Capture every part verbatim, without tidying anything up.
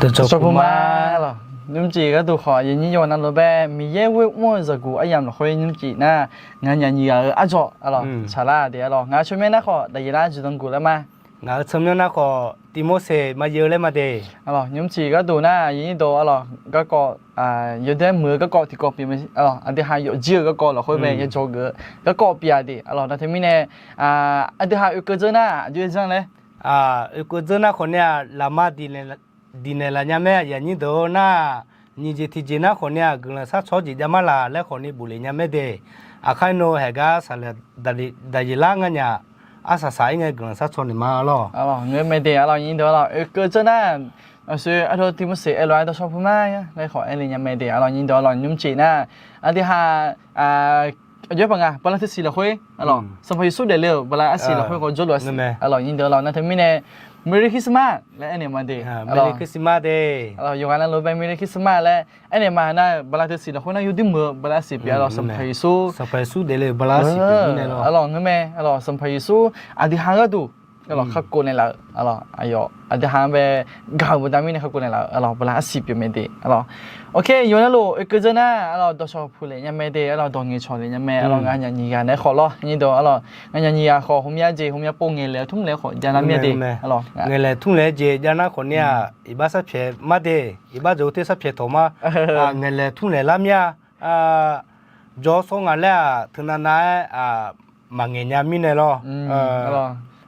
Dawqcawq puq ma. Nymrcif gharduq khawf, aqyuif aqnyir yawqha navluf bae Miqyaer ghoer mr-eu zaqguq aryamq lafkhoer nymrcif nar, nganyaf nyiq ghaq-eu arjawq arlawq tsaqlar de arlawq. Ngaq-euq tsawrmyanr nar khawf, Daqyeqlar Juqdan guf laer ma. Ngaq-euq tsawrmyanr nar khawf, Tivmorseq Mayeuf laer ma de. Arlawq, nymrcif gharduq nar, aqyuif aqnyir deuq arlawq, garkawv yawdaer muiq-eu garkawv tiqkawv pyeuf mae. Arlawq, aqdui ha yawfjir-eu garkawv lafkhoer mae, yajawr geuf-eu garkawv pyeuf-a de arlawq. Nar teumirnae, aqdui ha oekeuv dzeur nar aqjox-aer janr laer, oekeuv dzeur nar khawf nae-aq, laqma diqnaeq laf nya mae. Aqyuif aqnyir deuq nar, nyiq jeq tiqjeq nar khawf nae-aq, guiqlanq sharcaw-awr jeq jav mar laq laer khawf ni bofle nya mae de. Aqkar nawr haeqgar saqlaq Daqyeqlar nganyaf arsaq saq-ir ngae guiqlanq sharcaw naeq ma arlawq. Arlawq, ngeur mae de arlawq, aqnyir deuq arlawq. Oekeuv dzeur nar, aqsur ardov Tivmorseq aerlof-aer dawqcawq puq ma laer khawf aerle nya mae de arlawq, aqnyir deuq arlawq. Nymrcif nar, aqdui ha aqjox-aer paq nga, bala teusiq lafkhoer arlawq, Sanqpaq Yeqsur daefle-euq bala arsiq lafkhoer khawf jawrluf arsiq arlawq, aqnyir deuq arlawq. Nar teumirnae, Merry Christmas laer aernaeq ma de. Arlawq, yawqghaq navluf bae Merry Christmas laer aernaeq ma nar, bala teusiq lafkhoer nar yawdoer muiq-eu bala arsiq pyeuf arlawq, Sanqpaq Yeqsur, Sanqpaq Yeqsur daefle-euq bala arsiq pyeuf mirnae lawr. Arlawq, ngeur mae arlawq, Sanqpaq Yeqsur aqdui ha gharduq arlawq kakhof naeqlaf-euq arlawq, aqyawf aqdui ha bae gaq-euq baqda mirnae kakhof naeqlaf-euq arlawq, bala arsiq pyeuf mae de arlawq. Ok, yawqha navluf oekeuv dzeur nar arlawq, dawqcawq puqle nya mae de arlawq, dawq ngaeqcawq le nya mae arlawq. Nganyaf nyiq ghaq naeq-aer khawf lawr, aqnyir deuq arlawq, nganyaf nyiq ghaq khawf, heumya jeq heumya pov ngaeqlaeq-eu tmr laer khawf jav lar mir-a de arlawq. Ngaeqlaeq tmr laer jeq jav nar khawf nae-aq, iqbax sarpyaeq mar de, iqbax dzawq-eu ter sarpyaeq tawq mar. Ngaeqlaeq tmr laeq lar mir-a. Jawr sawr nga laer-aq, teunav nav-aer maqngaeq nya mirnae lawr.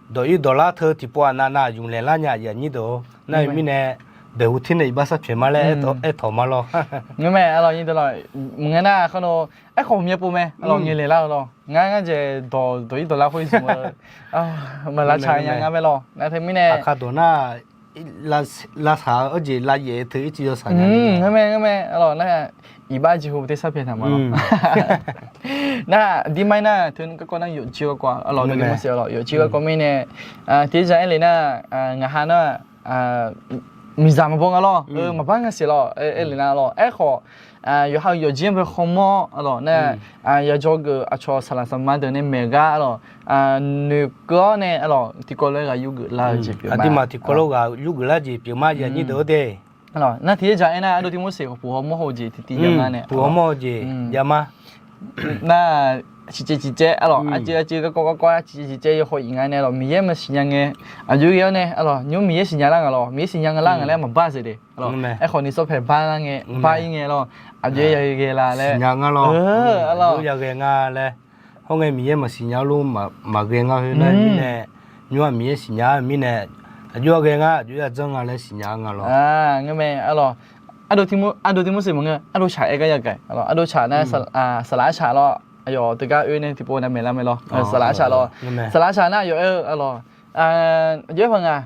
Dawq-ir dawq lar teu tiqpov-aq, nav nav ymq laeq lar nya aqyuif aqnyir deuq-or. Nar-eu mirnae, baeqhu ter nae iqbax sarpyaeq mar laer aertawq ma lawr. Ngeur mae arlawq, aqnyir deuq lawr. Maqngae nar khawf nae, aerkhawf myav pov mae arlawq, ngaeqlaeq lar-eu lawr. Ngar ngar jeq dawq dawq-ir dawq lar khoer zmq-eu maqlavtsaq nya ngar mae lawr. Nar teumirnae, aqkar dawq nar lavsaq-eu jeq lavyaef-eu teu ircuf yawsaq nya. Ngeur mae ngeur mae arlawq, nar iqbax jeqhu ter sarpyaeq taq ma lawr. Nar dirmar nar teu garkawv nar yawfjir garkawv arlawq, dawqdaq maqsiq arlawq, yawfjir garkawv mirnae, tiqjeq aerle nar, ngaq ha nar miqzaq maqbaw nga lawr, maqbar nga siq lawr, aerle nar lawr. Aerkhawf, yawqha-eu yawfjir-anr bae khawmawr arlawq nar, yajawr geuf aqcawq saqlaq saqma deuq nae maeq gar arlawq, noeqkeuv-awr nae arlawq, tiqkawv lof-aer ghaq yurgeuf lar-eu jeq pyeuf ma. Aqduimaf tiqkawv lof-aer ghaq yurgeuf lar jeq pyeuf ma, aqyuif aqnyir deuq-or de. Nar tiqjeq aernar, ardov Tivmorseq khawf puq hawmawr haw-eu jeq tiqtiv jav nga nae, puq hawmawr haw-eu jeq jav ma. Nar ciqcaev ciqcaev arlawq, arcuiv arcuiv garkawv garkawv-aer ciqcaev ciqcaev yawhaw if nga nae lawq, Miqyaer maqsiq nya ngae, aqjox ghae-awr nae arlawq, nymr Miqyaer siqnya lar nga lawq, Miqyaer siqnya nga lar nga laer maqbar-eu jeq de. Aerkhawf ni sawrpaeq bar lar ngae, bar-ir ngae lawq, aqjox-aer yaghae ghae la laer. Arlawq, yaghae nga laer. Hawr ngae Miqyaer maqsiq nya-eu lof maqghae ngar khoer laer mirnae, nymr-aq Miqyaer siqnya-eu mirnae, aqjox-aer ghae nga, aqjox-aer yadzanr nga laer siqnya nga lawq. Ngeur mae arlawq, ardov Tivmorseq maqngeur, ardov tsaq-aer gar yagaq arlawq, ardov tsaq nar, saqlaq arshaq lawr, aqyawf teugar oe nae tiqpov nav maeqlar mae lawr, saqlaq arshaq lawr, saqlaq arshaq nar aqyawf aer-eu arlawq, aqjox-aer paq nga,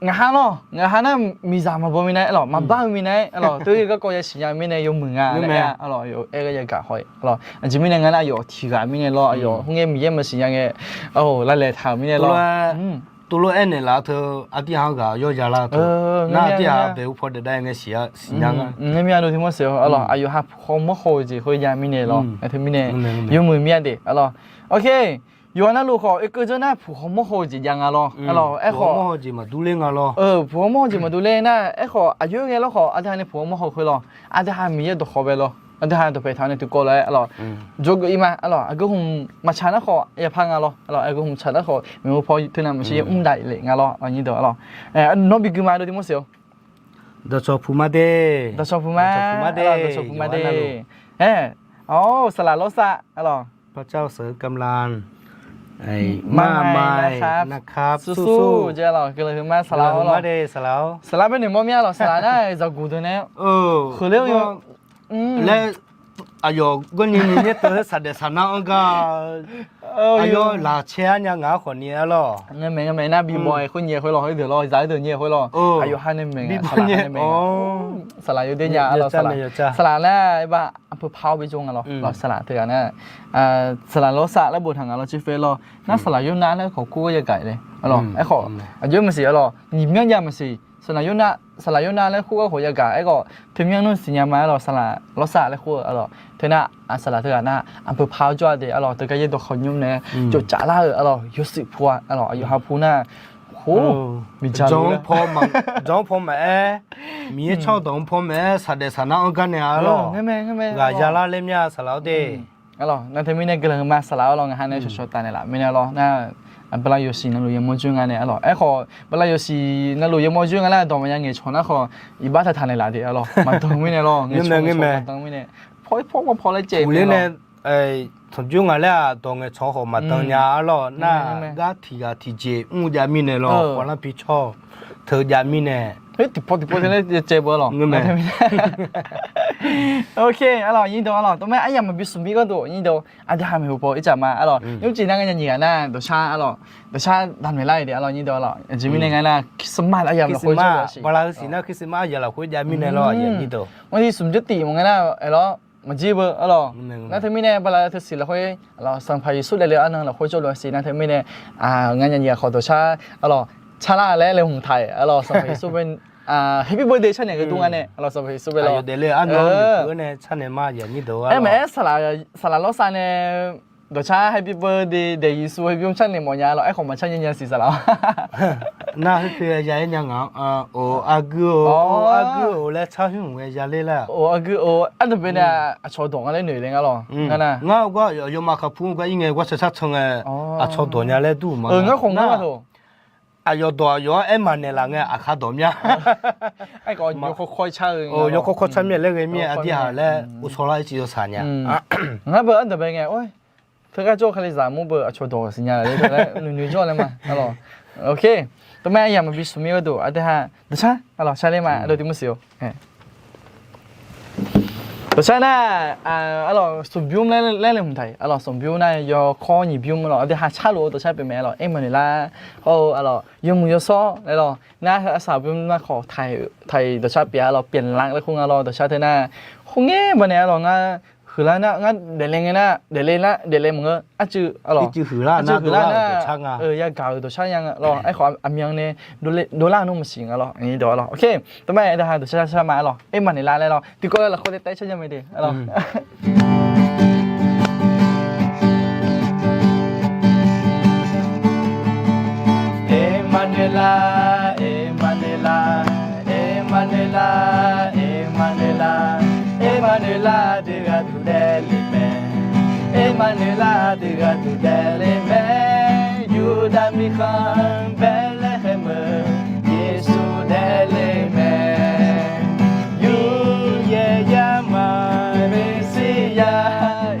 ngaq ha lawr, ngaq ha nar miqzaq maqbaw minav-aer arlawq, maqbar-eu minav-aer arlawq, teu-ir garkawv yasiq nya-eu mirnae yawmuiq nga laer arlawq, aqyawf aer gar yagaq haw-ir arlawq. Aqjeq mirnae nga nar, aqyawf tiq ghaq mirnae lawr, aqyawf khoerngae Miqyaer maqsiq nya ngae, lavlaeq taq-euq mirnae lawr. Tuvlof aernaeq laf-eu teu, aqdui ha-eu ghaq yawr ya lar-eu teu, nar aqdui ha baeqhu paw daef dav ngae siqnya nga. Ngeur mir-a, ardov Tivmorseq arlawq, aqyawf ha puq hawmawr haw-eu jeq khoer ya mirnae lawr, teumirnae yawmuiq mir-a de arlawq. Ok, yawqha navluf khawf oekeuv dzeur nar, puq hawmawr haw-eu jeq jav nga lawr. Aerkhawf, puq hawmawr haw-eu jeq maqdur ler nar, aerkhawf aqjox-aer ghae lawr khawf, aqdui ha ni puq hawmawr haw khoer lawr, aqdui ha Miqyaer dawqkawq bae lawr, aqdui ha dawqpae taq-awr nae tiqkawv lof-aer arlawq, jawrgeuf-ir ma arlawq. Aqgeu hmq maqtsaq nar khawf yaqpar nga lawr, aqgeu hmq tsaq nar khawf maeqhu paw teunav maqshir mr dav lef nga lawr, aqnyir deuq arlawq. Nawr bigeuf ma, ardov Tivmorseq-or. Dawqcawq puq ma de. Dawqcawq puq ma de. Aer, awr, saqlaq lawrsav arlawq. มากมายนะครับ สู้ๆ jeq arlawq, guiqlanq huiqma saqlaq-awr lawr. Saqlaq bae noeqmawr mir-a lawq, saqlaq nar zaqguq deuq nae-a, heuler-eu laer, aqyawf gawrnyi ni nyaer teu-aer saqdaef saqnar-anr gar, aqyawf laqcae-ar nya ngaq-anr khawf ni-a lawr. Ngeur mae, ngeur mae, nar bimawf-aer khoer nyae khoer lawr, heudeuq lawr, zaq heudeuq nyae khoer lawr, aqyawf ha nae maeq nga, saqlaq ha nae maeq nga. Saqlaq yawdoer nya arlawq, saqlaq nar-aq, aqpeuq par-awr bi jawr nga lawr, saqlaq teughaq nar, saqlaq lawrsav laer boftaq nga lawr, tserfae lawr. Nar saqlaq Yornav laer khawf kur-aer yagaq le arlawq. Aerkhawf aqjox-aer maqsiq arlawq, nyiq myanr jav maqsiq, saqlaq Yornav, saqlaq Yornav laer kur-aer khawf yagaq. Aerkhawf teu myanr nmr siqnya ma arlawq, saqlaq lawrsav laer kur-eu arlawq. Teunar, saqlaq teughaq nar aqpeuq par-awr jawr-a de arlawq, teugar yaerdawq khawf nymr nae tsoftsaf lar-euq arlawq, yawshuif pu-a arlawq, aqyawf ha pu nar, Or, miqdzaq-anr paw maqaer, Miqyaer tsawrdawq-anr paw maqaer, saqdaef saqnar-anr gar nae arlawq, ghaq yalar laer mya saqlaq-awr de. Arlawq, nar teumirnae guiqlanq ma saqlaq arlawq, ngaq ha nae shawqshawq taf naeqlaf mirnae arlawq, nar, bala yawsiq navluf yamawr joer nga nae arlawq. Aerkhawf bala yawsiq navluf yamawr joer nga laer dawq maqya ngaeqcawq nar khawf, iqbax taqtaq naeqlaf de arlawq, maqdan mirnae lawr, ngaeqcawq maqdan mirnae, paw paw paw laer caev ler nae, tanqjoer ngaq laer-aq dawq ngaeqcawq khawf maqdan nya arlawq, nar gar tiq ghaq tiqjeq mr jav mirnae lawr, khawflar pi cawr teu jav mirnae, tiqpaw tiqpaw teu laer caev beu arlawq. Ok arlawq, nyir dawq arlawq, tawmaer aryamq maqbi smq mir gharduq nyir dawq aqdui ha maeqhu paw ircaf ma arlawq. Nymrcif nar ngar nya nyiq ghaq nar dawqshar arlawq, dawqshar daqmaeq lar-eu de arlawq, nyir dawq arlawq. Aqjeq mirnae ngar nar Christmas aryamq lafkhoer jawr-eu siq, bala huisiq nar Christmas aryamq lafkhoer jav mirnae lawr, aqyuif nyir dawq. Ngar tiq smq jawr tiq mq nga nar aerlawr maqjir beu arlawq. Nar teumirnae bala teusiq lafkhoer arlawq, Sanqpaq Yeqsur daefle arnan lafkhoer jawrluf-eu siq nar teumirnae, ngaq nya nyiq ghaq khawf dawqshar arlawq, tsarlar laer laeqhmq taq-euq arlawq, Sanqpaq Yeqsur bae, Happy Birthday carnaeq geudur nga nae arlawq, Sanqpaq Yeqsur bae lawr. Aer maqaer, saqlaq lawrsav nae dawqshar Happy Birthday daeq Yeqsur Happy Birthday carnaeq mawf nya lawr, aerkhawf maqcar nya nya siq saqlaq-awr. Nar khoerpoeq ya-aer nya ngaq-anr, or, aqgeu-or, or, aqgeu-or laer tsar khoer mq-aer yaler lar. Or, aqgeu-or, ardanqbae nae aqcawq dawq nga laer noeq le nga lawr. Ngar nar, ngar gar yawma kaqpur gar ir ngae gar shar shar can ngae, aqcawq dawq nya laer dur ma. Ngar khawf ngar ma toq. Aqyawf dawq aqyawf-anr aer maqnaeq laf ngae aqkar dawq mya. Yawkawr kawr car-eu, yawkawr kawr car mir-aer laer ghae mir-aer aqdir haq laer uvsawr lar ircif yawshaq nya. Ngar beu ardanqbae ngae, or, teugar jawr kalizaq mur beu aqcawq dawq siqnya laer noeq noeq jawr laer ma arlawq. Ok, tawmaer aryamq maqbi smq mir gharduq aqdui ha dawqshar arlawq sharler ma, aqdui tiq mr siq-or. Dawqshar nar, arlawq smq bymr laer laeqhmq taq-iq arlawq, smq bymr nar yawkawr nyiq bymr arlawq, aqdui ha carluf-eu dawqshar pyeuf mae arlawq, Ermaqnoeqlar hawr-eu arlawq yawmuiq yawshawr laer lawr, nar arsaq bymr nar khawf taq-iq dawqshar pyeuf arlawq, pyeuflar laer khoer nga lawr, dawqshar teu nar khoerngae baqnaeq arlawq ngar huiqlar nar ngar daefle ngae nar daefle nar daefle maqngeur arcuiv arlawq, arcuiv huiqlar nar yagaq-euq dawqshar nya nga lawr, aerkhawf aqmyan nae dovlar nmr maqsiq nga lawr, aqnyir dawq arlawq. Ok, tawmaer aer da ha dawqshar shar ma arlawq, Ermaqnoeqlar laer lawr, tiqkawv lafkhoer taef-aer shar nya mae de arlawq. Ermaqnoeqlar, Ermaqnoeqlar, Ermaqnoeqlar, Ermaqnoeqlar, Ermaqnoeqlar deuq gharduq daefle mae. Ermaqnoeqlar deuq gharduq daefle mae. Yurdav mirkhanq Baerlaeqhaeq meuq Yeqsur daefle mae. Yuryaer yar ma Meqsirya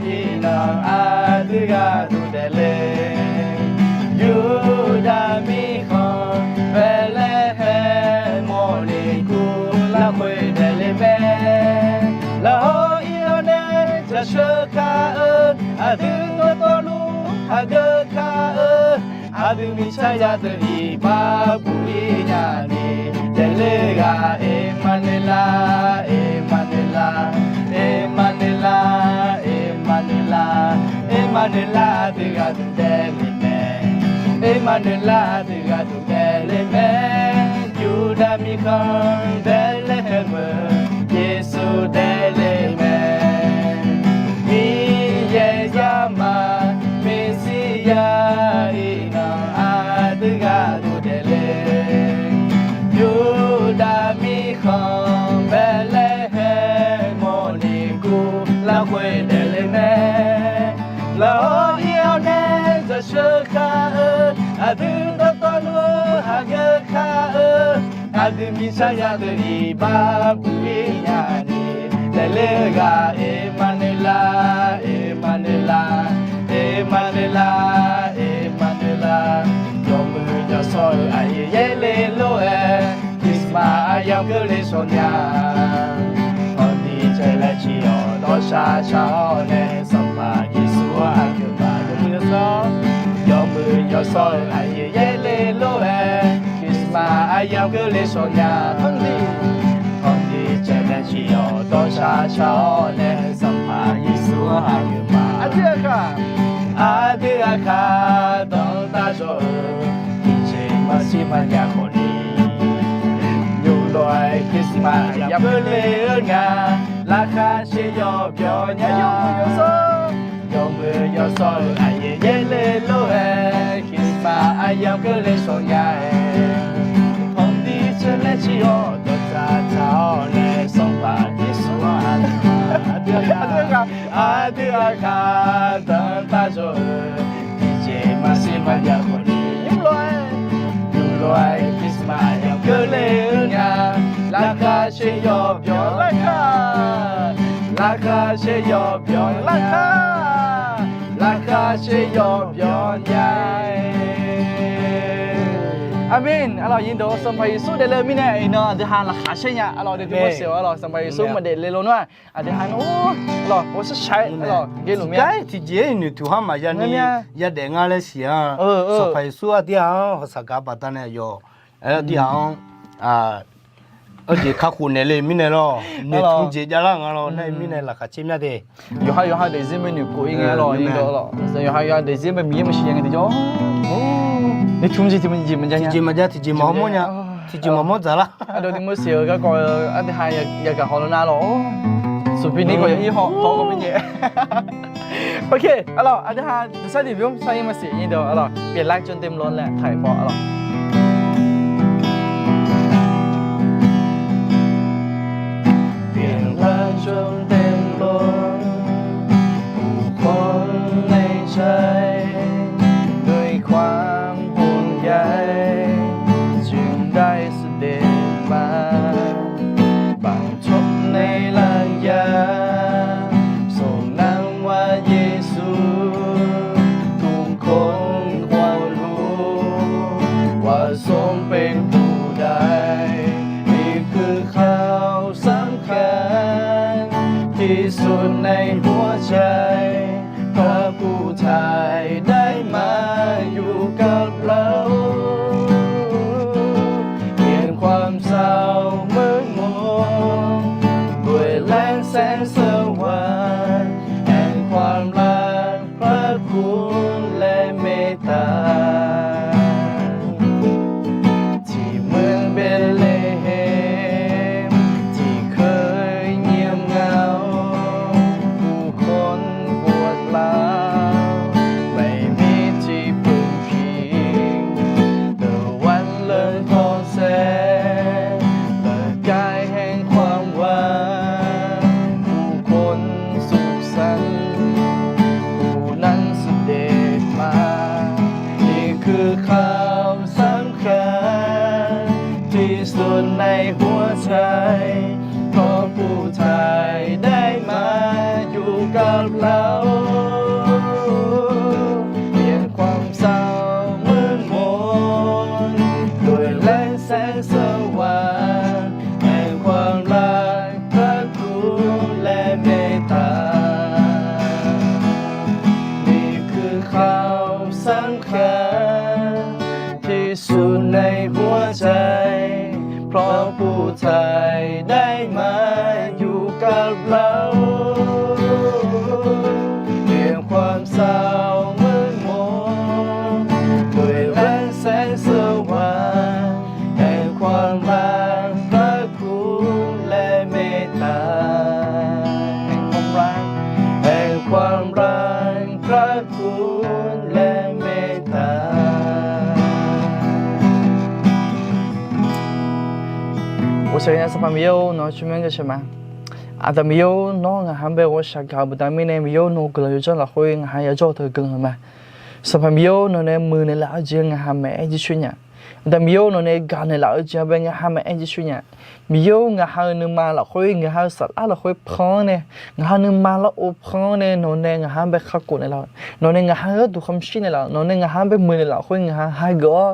iqnan aqdui gharduq daefle. Yurdav mirkhanq Baerlaeqhaeq mawrni gur lafkhoer daefle mae. Lafhawr ir-awr nae dzaqsheuq kar-eu aqdui dawqtawvluf hageuf kar-eu aqdui mirtsaq yadeuq iqbax buq-ir nyani daefle ghaq Ermaqnoeqlar, Ermaqnoeqlar, Ermaqnoeqlar, Ermaqnoeqlar, Ermaqnoeqlar deuq gharduq daefle mae. Ermaqnoeqlar deuq gharduq daefle mae. Yurdav mirkhanq Baerlaeqhaeq meuq Yeqsur daefle mae. Miqyaer yar ma Meqsirya iqnan aqdui gharduq daefle. Yurdav mirkhanq Baerlaeqhaeq mawrni gur lafkhoer daefle mae. Lafhawr ir-awr nae dzaqsheuq kar-eu aqdui dawqtawvluf hageuf kar-eu aqdui mirtsaq yadeuq iqbax buq-ir nyani daefle-eu ghaq Ermaqnoeqlar, Ermaqnoeqlar, Ermaqnoeqlar, Ermaqnoeqlar, yawmuiq yawshawr-eu aqyuif yaerle lof-aer Christmas aryamq keuvle shawq nya. Hawni caev laer ciq-awr dawrshar shar-awr nae Sanqpaq Yeqsur-anr aqyawf yawmuiq yawshawr, yawmuiq yawshawr-eu aqyuif yaerle lof-aer Christmas aryamq keuvle shawq nya. Hawni caev laer ciq-awr dawrshar shar-awr nae Sanqpaq Yeqsur-anr aqyawf aqdui aqkaq, aqdui aqkaq danqtav jawr-eu tiqjeq maqsiq maqnya khawfni, yawlof-aer Christmas aryamq keuvle-eu nya. Laqkhaq shir yawbyawq nya, yawmuiq yawshawr-eu aqyuif yaerle lof-aer Christmas aryamq keuvle shawq nya-aer shir-awr dawqtsaq tsaq-awr nae Sanqpaq Yeqsur-anr aqdui-aq aqdui-aq aqdui-aq ghaq danqbav jawr-eu tiqjeq maqsiq maqjav khawf ni yurlof-aer yurlof-aer Christmas yawf keuvle-eu nya. Laqkhaq caer yawf byanlar kar, laqkhaq caer yawf byanlar kar, laqkhaq caer yawf byanlar nya. Aqmeq. Arlawq, iqdawq Sanqpaq Yeqsur daefle-eu mirnae iqnan aqdui ha laqkhaq caer nya. Arlawq, dui dui mawr siq-awr arlawq, Sanqpaq Yeqsur maqdaef le lawnmr-aq aqdui ha nawr arlawq ghovshaw shaq-aer arlawq ghae luf mir-a. Tiqjeq-ir noeqtmq har maqya ni yadaef ngar laer siq-a. Sanqpaq Yeqsur aqdui ha-anr hawsaq gaq baqdanae yawf aqdui ha-anr aqjeq kakhof naeq le mirnae lawr, noeqtmq jeq javlar nga lawr nar-eu mirnae laqkhaq caer mya de. Yawqha yawqha daefzir mae noeqkhof-ir ngae lawr, yawqha yawqha daefzir mae Miqyaer maqsiq ya ngae tiqjawr noeqtmq jeq tiqjeq maqjav nya, tiqjeq maqjav tiqjeq maqmawr nya, tiqjeq maqmawr dzaqlar. Aqdui mawr siq-eu garkawv-eu aqdui ha yagaq haw lar nar lawr, smqpir ni khawf ya-ir haw haw-eu mirnae. Ok, arlawq, aqdui ha deuq sar deuq bymr sar-ir maqsiq-ir deuq arlawq, เปลี่ยนร่างจนเต็มล้น laer taq-aer paw arlawq. เปลี่ยนแปลงจนเต็มล้น ผู้คนในใจ ด้วยความห่วงใย จึงได้เสด็จมา บัง ทบในรากหญ้า ทรงนามว่าเยซู ทุกคนควรรู้ ว่าทรงเป็นผู้ใด นี่คือข่าวสำคัญ ที่สุดในหัวใจ พระผู้ไถ่ได้มาอยู่กับเรา เปลี่ยนความเศร้ามืดมน ด้วยแสงสว่าง แห่งความรัก พระคุณและเมตตา ที่เมืองเบธเลเฮม ที่เคยเงียบเหงา ผู้คนปวดร้าว ไม่มีที่พึ่งพิง แต่วันเริ่มทอแสง ประกายแห่งความหวัง ผู้คนสุขสันต์ ผู้นั้นเสด็จมา นี่คือข่าวสำคัญ ที่สุดในหัวใจ เพราะผู้ไถ่ได้มาอยู่กับเรา เปลี่ยนความเศร้ามืดมน ด้วยแสงสว่าง แห่งความรัก พระคุณและเมตตา นี่คือข่าวสำคัญ ที่สุดในหัวใจ เพราะผู้ไถ่ได้มาอยู่กับเรา เปลี่ยนความเศร้ามืดมน ด้วยแสงสว่าง แห่งความรัก พระคุณและเมตตา แห่งความรัก แห่งความรัก พระคุณและเมตตา Ghovshaw nya Sanqpaq Miqyaer-or, nawq-anr tsawrmyanr gasheuq ma. Aqda Miqyaer-or, nawr ngaq-anr bae ghawqshaq gaq-eu baqda mirnae Miqyaer-or, nawq-eu guiqlanq yawdzanr lafkhoer ngaq-anr yajawr-eu teu guiqlanq ma. Sanqpaq Miqyaer-or, nawq nae muiqnaeq laf-eu jeq-anr ngaq ha maqaer jircoer nya. Aqda Miqyaer-or, nawq nae gaqnaeq laf-eu jeq-anr bae ngaq ha maqaer jircoer nya. Miqyaer-or, ngaq ha-euq nuima lafkhoer, ngaq ha-euq saflar lafkhoer pan-anr nae, ngaq ha nuima larov pan-anr nae nawq nae ngaq ha-anr bae kakhof naeqlaf-eu, nawq nae ngaq ha-euq gharduq khamshir naeqlaf-eu, nawq nae ngaq ha-anr bae muiqnaeq lafkhoer ngaq ha hageuf-awr,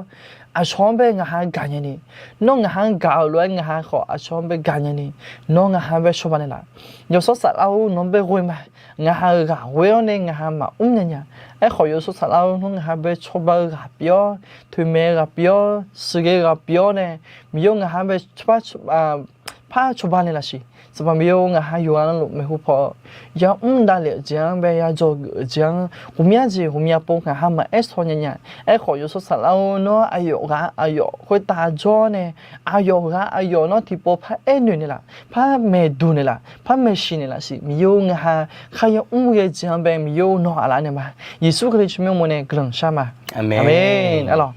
aqcawq-anr bae ngaq ha gaqnya ni, nawr ngaq ha-anr gaq-euq lof-aer ngaq ha khawf aqcawq-anr bae gaqnya ni, nawr ngaq ha bae cawba naeqlaf. Yawshawr Saflar-or, nawq-anr bae ghoe ma. Ngaq ha-euq ghaq ghoe-awr nae ngaq ha maqmr nya nya. Aerkhawf Yawshawr Saflar-or, nawr ngaq ha bae cawba-eu ghaq pyeuf-awr, toeqmaeq-eu ghaq pyeuf-awr, sheuqghae-eu ghaq pyeuf-awr nae, Miqyaer-or, ngaq ha bae par cawba naeqlaf siq. Sanqpaq Miqyaer-or, ngaq ha yawqghaq navluf maeqhu paw-eu yamr davlef-euq jeq-anr bae yadzawgeuf-euq jeq-anr ghawqmya jeq ghawqmya pov ngaq ha maqaer shaw nya nya. Aerkhawf Yawshawr Saflar-or, nawr aqyawf ghaq aqyawf khoertav jawr nae, aqyawf ghaq aqyawf nawr tiqpov par aer noeq naeqlaf, par maeqduq naeqlaf, par maeqshi naeqlaf siq. Miqyaer-or, ngaq ha kharyan mr ghae jeq-anr bae Miqyaer-or, nawq aqlaf naeq ma. Yeqsur Kali tsawrmyanr mawr nae guiqlanq shar ma. Aqmeq. Arlawq.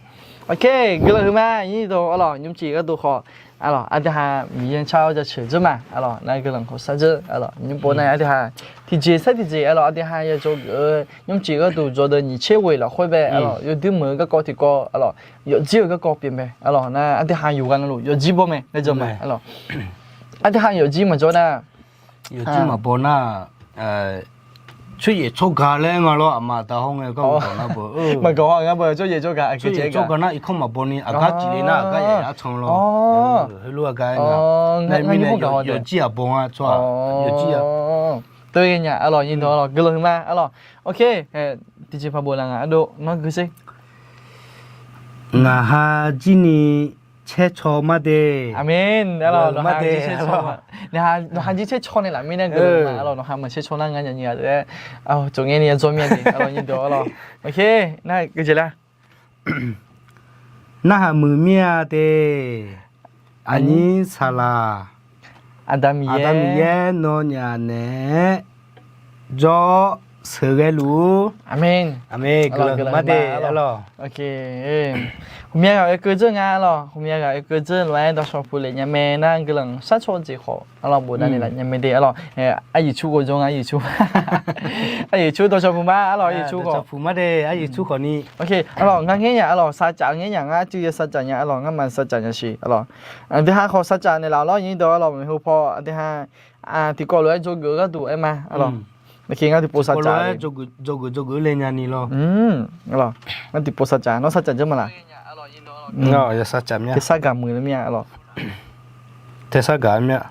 Ok, guiqlanq huiqma, nyirdov arlawq, nymrcif gharduq khawf arlawq, aqdui ha Miqyaer-anr car-awr jaceuq dzeur ma arlawq, nar guiqlanq khawf shar dzeur arlawq, nymr pov nar aqdui ha tiqjeq sar tiqjeq arlawq, aqdui ha yajawr geuf-eu nymrcif gharduq dzawdeuv nyiq tser ghoeq lafkhoer bae arlawq, yawduir meuq-eu garkawv tiqkawv arlawq, yawfjir-euq garkawv pyeuf mae arlawq, nar aqdui ha yawqghaq navluf yawfjir baw mae laer jan ma arlawq. Aqdui ha yawfjir maqjawr nar, yawfjir maqbaw nar, tsoeryaef tsawrgaq laer nga lawr, aqma aqda hawr ngae gar maqgaq haw nga bae, tsoeryaef tsawrgaq, tsoeryaef tsawrgaq nar irkanr maqbaw ni aqgar cifle nar aqgar yaf yar can lawr. Heulof-aer gar-aer nga. Nae mirnae yawfjir aqbaw nga tsawrhaq, yawfjir-a. Teu nya arlawq, nyirdov arlawq, guiqlanq huiqma arlawq. Ok, tiqjeq paq bof laf nga ardov, nawr gui sher. Ngaq ha jir ni caer caw mar de. Aqmeq. Arlawq, nawq ha jir caer caw ma. Nawq ha jir caer caw naeqlaf mirnae guiqlanq huiqma arlawq, nawq ha maqcaer caw nar ngar nya nyi-a laer, tsov ngae ni yadzawr mir-a de arlawq, nyirdov arlawq. Ok, nar gui jeq lar. Narhaq muiq mir-a de. Aqnyir saqlaq Aqda Miqyaer, Aqda Miqyaer nawnyaf naeq-aer jawr sheuqghae luf-ur. Aqmeq. Aqmeq. Guiqlanq huiqma de arlawq. Ghawqmya ghaq oekeuv dzeur nga arlawq, ghawqmya ghaq oekeuv dzeur lof-aer dawqshawq puq lef nya mae nar guiqlanq shar caw jeq khawf arlawq bofdav naeqlaf nya mae de arlawq. Aryiq cur ghovjawr nga, aryiq cur, aryiq cur dawqshawq puq ma arlawq, aryiq cur khawf puq ma de, aryiq cur khawf ni. Ok arlawq, ngar ngaer nya arlawq, savcaf ngaer nya, ngar cuiv ya savcaf nya arlawq, ngar maqsavcaf nya siq arlawq. Aqdui ha khawf savcaf naeqlaf lawr, nyirdov arlawq, maeqhu paw aqdui ha tiqkawv lof-aer dzawgeuf-eu gharduq aer ma arlawq. Ngar tiqpov savcaf, dzawgeuf dzawgeuf le nya ni lawr. Ngar tiqpov savcaf, nawr savcaf dzeur ma laq? Tersar gaq muiq laer mir-a arlawq. Tersar gaq mir-a.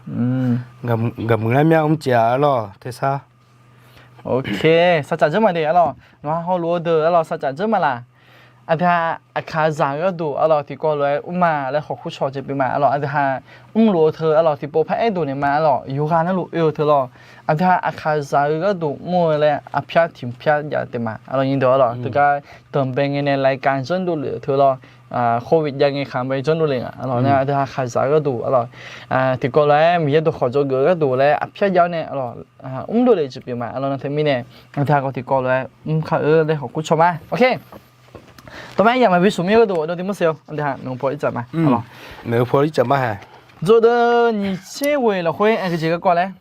Gaq muiq laer mir-a, mrcif-aq arlawq, tersar. Ok, savcaf dzeur ma de arlawq. Nawq ha hawluf-eu deuq arlawq, savcaf dzeur ma laq? Aqdui ha aqkaqzaq-eu gharduq arlawq tiqkawv lof-aer mr ma laer khawf kur caw jeq pyeuf ma arlawq. Aqdui ha mrluf-eu teu arlawq tiqpov par aerdov naeq ma arlawq, yawqghaq navluf oe-eu teu lawr. Aqdui ha aqkaqzaq-eu gharduq mr-eu laer aqpyar tiq pyar jav taef ma arlawq, nyirdov arlawq. Teugar danqbae ngae nae รายการ janrdov lef-eu teu lawr, โควิด jav ngae khanq bae janrdov lef nga arlawq. Nar aqdui ha aqkaqzaq-eu gharduq arlawq, tiqkawv lof-aer Miqyaer dawqkhawq dzawgeuf-eu gharduq laer aqpyar jav-awr nae arlawq, mrdov lef jeq pyeuf ma arlawq. Nar teumirnae aqdui ha khawf tiqkawv lof-aer mr kar-eu laer khawf kur caw ma. Ok, tawqma yaf maqbi smq mir-eu gharduq aqdawq tiq mr se-awr aqdui ha maeqhu paw ircaf ma. Maeqhu paw ircaf ma ha. Dzawdeuv nyiq tser ghoeq lafkhoer aqgeu jeq garkawv laer,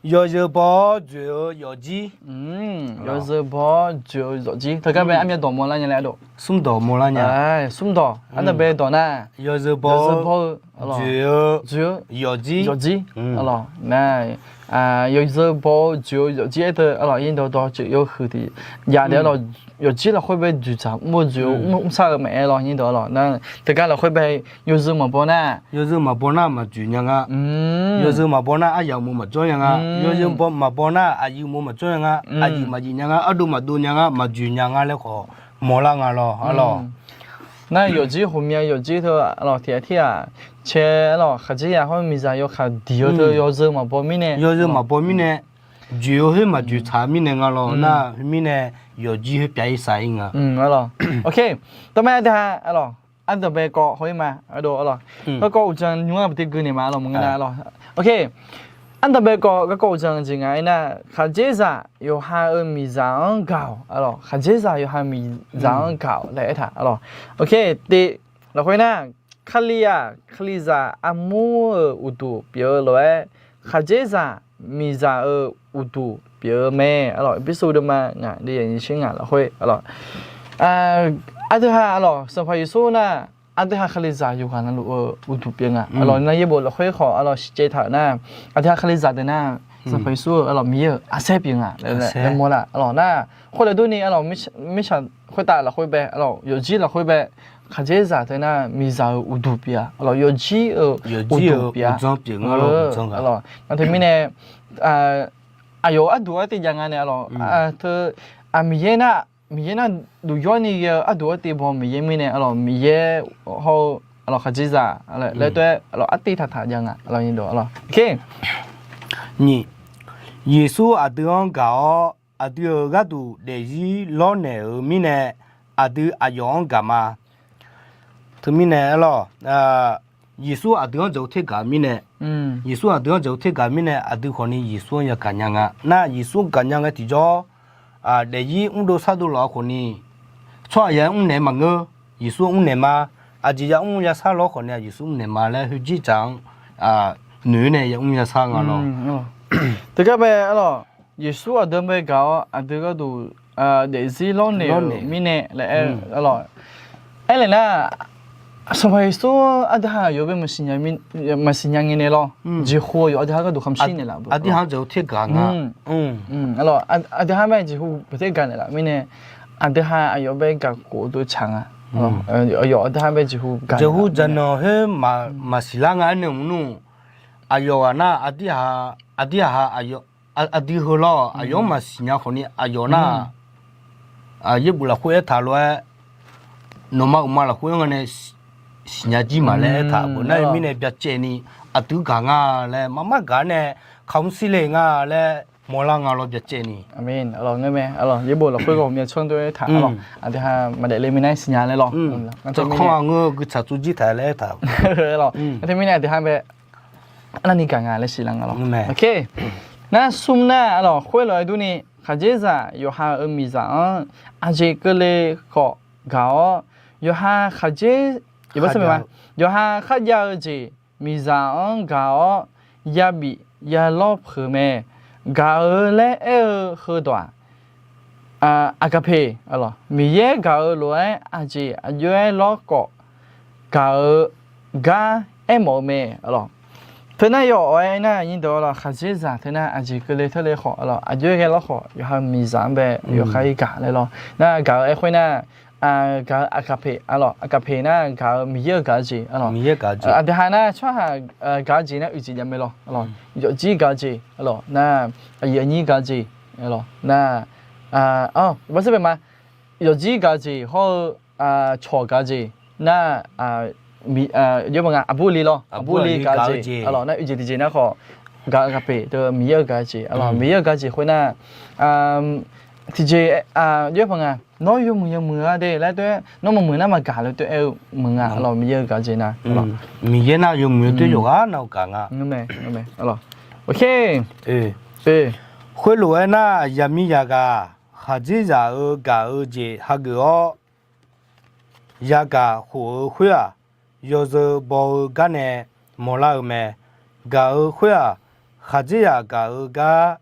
yawzeu baw-awr dzoeq-eu yawfjir. Yawzeu baw-awr dzoeq-eu yawfjir. Teugar bae armyav dawq mawrlar nya laer ardov? Smrdawq mawrlar nya. Smrdawq ardanqbae dawq nar, yawzeu baw-eu, dzoeq-eu, yawfjir, yawfjir. Nar yawzeu baw-eu dzoeq-eu yawfjir aer teu arlawq, nyirdawq dawq ceuq yawhuiq tiq jav de arlawq. Yawfjir lafkhoer bae dzoeqdzaq mr-eu dzoeq-eu mr-eu mrshar-eu maqaer lawq, nyirdawq arlawq. Nar teugar lafkhoer bae yawzeu maqbaw nar, yawzeu maqbaw nar maqdzoeq nya nga. Yawzeu maqbaw nar aryaq uqmov maqjawr nya nga. Yawzeu maqbaw nar aqyuif uqmov maqjawr nya nga. Aqyuif maqyif nya nga, ardov maqdov nya nga, maqdzoeq nya nga laer khawf mawrlar nga lawq arlawq. Nar yawfjir ghawqmya yawfjir teu arlawq tiq ghaq tir ghaq cae arlawq, khaqdzerzaq hawr miqzaq yawkaq diq-eu teu yawzeu maqbaw mirnae, yawzeu maqbaw mirnae, dzoeq-eu khoer maqdzoeq tsaq-eu mirnae nga lawq. Nar khoermirnae yawfjir khoer pyav-ir saq-ir nga. Ok, tawqmae aqdui ha arlawq, ardanqbae kawv haw-ir ma ardov arlawq. Garkawv uqdzan nymr-anr baqdui gui naeq ma arlawq, maqngeur nar arlawq. Ok, ardanqbae kawv garkawv uqdzan jeq ngaq-aer nar, khaqdzerzaq yawqha-euq miqzaq-anr gaq-awq arlawq, khaqdzerzaq yawqha miqzaq-anr gaq-awq laer aertaq arlawq. Ok, tiq lafkhoer nar, Kali-aq kalizaq armur-euq uqduq pyeuf-eu lof-aer, khaqdzerzaq miqzaq-euq uqduq pyeuf-eu mae arlawq. Epersur deuvma ngaq de yaq nyiq tser ngaq lafkhoer arlawq. Aqdui ha arlawq Sanqpaq Yeqsur nar, aqdui ha kalizaq yawqghaq navluf-eu uqduq pyeuf nga arlawq. Nar yaerbof lafkhoer khawf arlawq siqcaev taq-euq nar, aqdui ha kalizaq deuq nar, Sanqpaq Yeqsur-euq arlawq Miqyaer-euq aqsaer pyeuf nga laer mawrlar arlawq. Nar khoerlof durni arlawq, mirtsaq khoertav lafkhoer bae arlawq, yawfjir lafkhoer bae, khaqdzerzaq teu nar miqzaq-euq uqduq pyeuf-a arlawq, yawfjir-euq uqduq pyeuf-a arlawq. Nar teumirnae aqyawf-euq arduq artiv jav nga nae arlawq, teu Miqyaer nar, Miqyaer nar duqyawr ni ghae-eu arduq artiv baw Miqyaer mirnae arlawq, Miqyaer hawr-eu arlawq khaqdzerzaq laer tov-aer arlawq artiv taqtaq jav nga arlawq, nyiq dawq arlawq. Nyiq, Yeqsur aqdui-anr gaq-awr aqdui-euq gharduq daefzir lawrnaeq-euq mirnae, aqdui aqyawf-anr gaq ma. Teumirnae arlawq, Yeqsur aqdui-anr dzaq-eu tergaq mirnae, Yeqsur aqdui-anr dzaq-eu tergaq mirnae aqdui khawfni Yeqsur-anr yagaq nya nga. Nar Yeqsur gaq nya ngae tiqjawr, daefzir mrdov sardov lawq-a khawfni, tsawrhaqzaq-aer mrnaeq maqngeur. Yeqsur-anr mrnaeq ma. aqjeq yamr yashar lawr khawf nae Yeqsur mrnaeq ma laer khoerjir dzaq-anr noeq-aer nae yamr yashar nga lawr. Teugar bae arlawq, Yeqsur aqdui bae gaq-awr aqdui gharduq daefzir lawrnaeq-euq mirnae laer aer arlawq. Aernaeq nar, Sanqpaq Yeqsur aqdui ha aqyawf bae maqsiq nya ngae nae lawr, jeqhu aqyawf aqdui ha gharduq khamq shir naeqlaf-eu, aqdui ha jeqhu ter gaq nga. Aqdui ha bae jeqhu beuq ter gaq naeqlaf mirnae, aqdui ha aqyawf bae gaq khof-eu dov tsaq nga. Aqyawf aqdui ha bae jeqhu gaq, jeqhu dzaqnanq khoer maqsiq lar nga aernaeq maqnmr. Aqyawf ghaq nar, aqdui ha, aqdui ha, aqdui heu lawr aqyawf-anr maqsiq nya khawf ni aqyawf nar, yaerbof lafkhoer aertaq lof-aer, nawqma uqma lafkhoer nga nae siqnya jir ma laer aertaq beuq nar-eu mirnae byacaevni aqdui gaq nga laer marmar gaq nae kamq shir le nga laer mawrlar nga lawr byacaevni. Yaerbof lafkhoer ghawqmya tsawrmyanr dov-aer taq arlawq, aqdui ha maqdaef le mirnae siqnya laer lawr. Tsawrkanr-aq ngeur-eu guiqtsaq tsov jir taq laer aertaq. Teumirnae aqdui ha bae arnavni gaq nga laer siqlar nga lawr. Nar smr nar arlawq, khoerlof-aer durni khaqdzerzaq yawqha-euq miqzaq-anr aqjeq keuvle khawf gaq-awr, yawqha khaqdzer, yawqha kharjav-eu jeq miqzaq-anr gaq-awr yabif yalawr peuq mae. Gaq-eu laer aer-eu heudawq-aq, aqgaqpeq, Miqyaer gaq-eu lof-aer aqjeq aqjox-aer lawrkhawf gaq-eu gar aermawf-eu mae. Teunar yawf-awr aernar, nyirdawq lawq, khaqdzerzaq teunar aqjeq keuvle teurle khawf arlawq, aqjox-aer ghae lawrkhawf yawqha-euq miqzaq-anr bae yawkhav-ir gaq laer lawr. Nar gaq-eu aer khoernar, gaq-eu aqgaqpeq arlawq, aqgaqpeq nar gaq-eu Miqyaer-euq gaq-eu jeq arlawq. Aqdui ha nar tsawrhaq gaq-eu jeq nar oeq jeq jav mae lawr. Yawfjir gaq-eu jeq arlawq nar, aqyuif aqnyir gaq-eu jeq arlawq nar, bawrtser bae ma, yawfjir gaq-eu jeq hawr-eu cawq gaq-eu jeq nar, aqbur li lawr, aqbur li gaq-eu jeq arlawq nar, oeq jeq tiqjeq nar khawf gaq-eu aqgaqpeq teu Miqyaer-euq gaq-eu jeq arlawq. Miqyaer-euq gaq-eu jeq khoernar, tiqjeq, yawr paq nga, nawr yawmuiq yawmuiq-a de laer teu-aer, nawr maqmuiq nar maqgaq laer teu-aer-eu muiq nga arlawq, Miqyaer-euq gaq-eu jeq nar. Miqyaer nar yawmuiq-eu teu yawqghaq nar-eu gaq nga. Khoerlof-aer nar, yaqmiqzaq ghaq khaqdzerzaq-euq gaq-eu jeq hageuf-awr yagaq khof-eu khoer-aq, yawzeu baw-eu gar nae mawrlar-eu mae. Gaq-eu khoer-aq, khaqdzerzaq gaq-eu gar,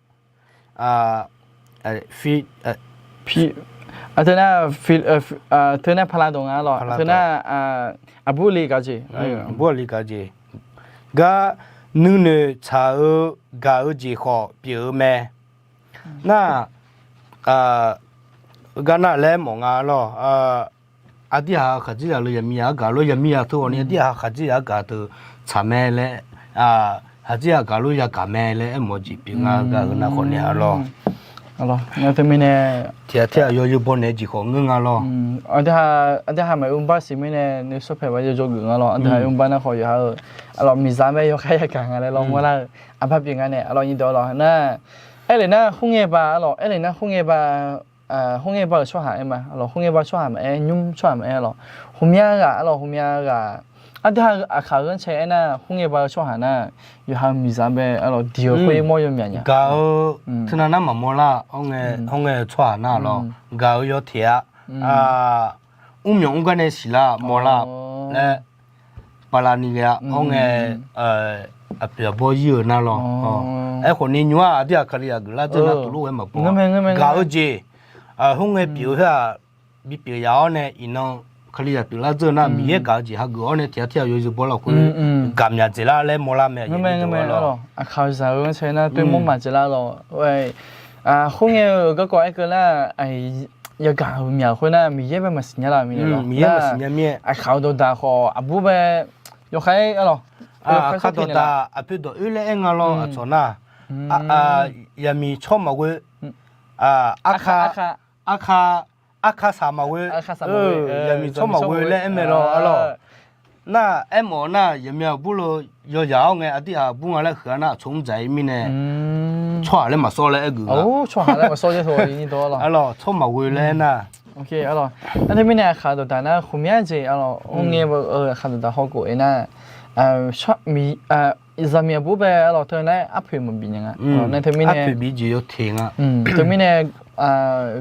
teunar, teunar paqlav dawq nga lawq, teunar aqbur li gaq-eu jeq, aqbur li gaq-eu jeq gar nuinoeq tsaq-eu gaq-eu jeq khawf pyeuf-eu mae. Nar, gar nar laer mawf nga lawq. Aqdui ha khaqdzerzaq lof yaqmiqzaq-anr gaq lof, yaqmiqzaq teu ghawqni aqdui ha khaqdzerzaq-anr gaq teu tsaq mae laer, khaqdzerzaq gaq lof yagaq mae laer aermawf-eu jeq pyeuf nga, gaq-eu nar khawf nae arlawq. Teumirnae tiqghaq tir-aq yawzeu baw naeq-eu jeq khawf ngeur nga lawq. Aqdui ha maqmr bar siq mirnae nuisar paeq ba yawjawr geuf nga lawq. Aqdui ha mr bar nar khawf yawqha-euq arlawq miqzaq mae yawkhav yagaq nga laer lawr mawrlar-eu aqbar pyeuf nga nae arlawq, nyirdawq lawq nar, aerlef nar khoerngae ba arlawq, aerlef nar khoerngae ba, khoerngae ba-euq tsawrhaq aer ma arlawq, khoerngae ba tsawrhaq maqaer, nymr tsawrhaq maqaer arlawq, ghawqmya ghaq arlawq, ghawqmya ghaq, aqdui ha aqkaq-eu ghanrcae aernar, khoerngae ba-eu tsawrhaq nar, yawqha-euq miqzaq bae arlawq diq-eu khoer mawr yawmyaq nya. Gaq-eu teunav nar maqmawr lar, hawr ngae-eu tsawrhaq nar arlawq, gaq-eu yawteq-a, mrmyawf mr gar nae siqlar mawrlar laer paqlav ni ghae-a, hawr ngae aqpoeq aqbawr ir-eu nar lawr. Aerkhawf ni nymr-aq aqdui ha kalizaq geuflar dzeur nar tuqlof ghae maqbaw, gaq-eu jeq, khoerngae pyeuf-eu khoer-aq, bipyeuf yaf-awr nae iqnan kalizaq pyeuflar dzeur nar, Miqyaer gaq-eu jeq hageuf-awr nae tiqghaq tir-aq yawzeu baw lafkhoer gaqmyaq dzaeqlar laer mawrlar mae. Aqkaq-eu zaq-eu ghanrcae nar toer mawrmaf dzaeqlar lawq. Khoerngae-eu garkawv aerkeuv nar, yagaq-euq myaq khoer nar Miqyaer bae maqsiq nya lar mirnae lawq. Aqkaq-eu dawqdaq khawf aqbur bae yawkhav-aer arlawq, aqkaq dawqdaq aqpoeq dawq oer laer aer nga lawr, aqcawq nar, yaqmiq tsawr maqghoe, arka, arka, arka saq maqghoe, yaqmiq tsawr maqghoe laer aer mae lawr arlawq. Nar aermawf nar yaqmiq aqbur lo yawzaq-awr ngae aqdui ha aqbur nga laer huiq-a nar aqcawq mr dzaq-ir mirnae tsawrhaq laer maqsawr laer aergeuf nga. Arlawq tsawr maqghoe laer aer nar. Arlawq, nar teumirnae aqkaq dawqdaq nar khoermyav jeq arlawq, khoerngae ba-eu aqkaq dawqdaq hawkhof-aer nar, Zaqmiq aqbur bae arlawq teu nar arpoeq maqbif nya nga. Nae teumirnae, teumirnae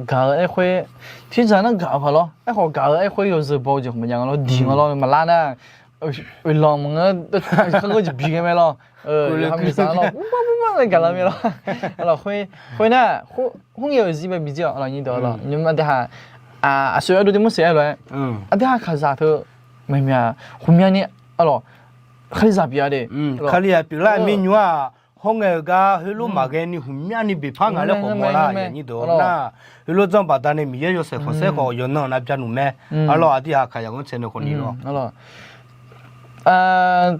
gaq-eu aerkhoer, tiqzaq nar gaq-eu paq lawr. Aerkhawf gaq-eu aerkhoer yawzeu baw-eu jeq khawf maqjav nga lawr. Diq nga lawr, maqlar nar, oeqlanq maqngeur, kharngeur jeq bi ngae mae lawr. Yawqha miqzaq lawr, mrmar mrmar nae gaq lar mae lawr. Arlawq khoer, khoernar, khoerngae-euq zir bae bijir-awq arlawq nyir deuq arlawq. Nymr aqdui haq, aqsur ardov dui mr seq aer lof-aer, aqdui haq kaqzaq teu maeqmyaq ghawqmyani arlawq, Kalizaq pyeuf-a de. Kalizaq pyeuflar-eu mirnymr-aq, hawr ngae-euq gar heulof maqghae ni ghawqmyani beqpar ngaq laer khawf mawrlar-aq nyir deuq nar, heulof janr baqdanae Miqyaer yawshaef khanqsaer khawf yawqnan nav bya nmq mae. Arlawq aqdui haq kaqzaq ghanrcae nae khawf ni lawr.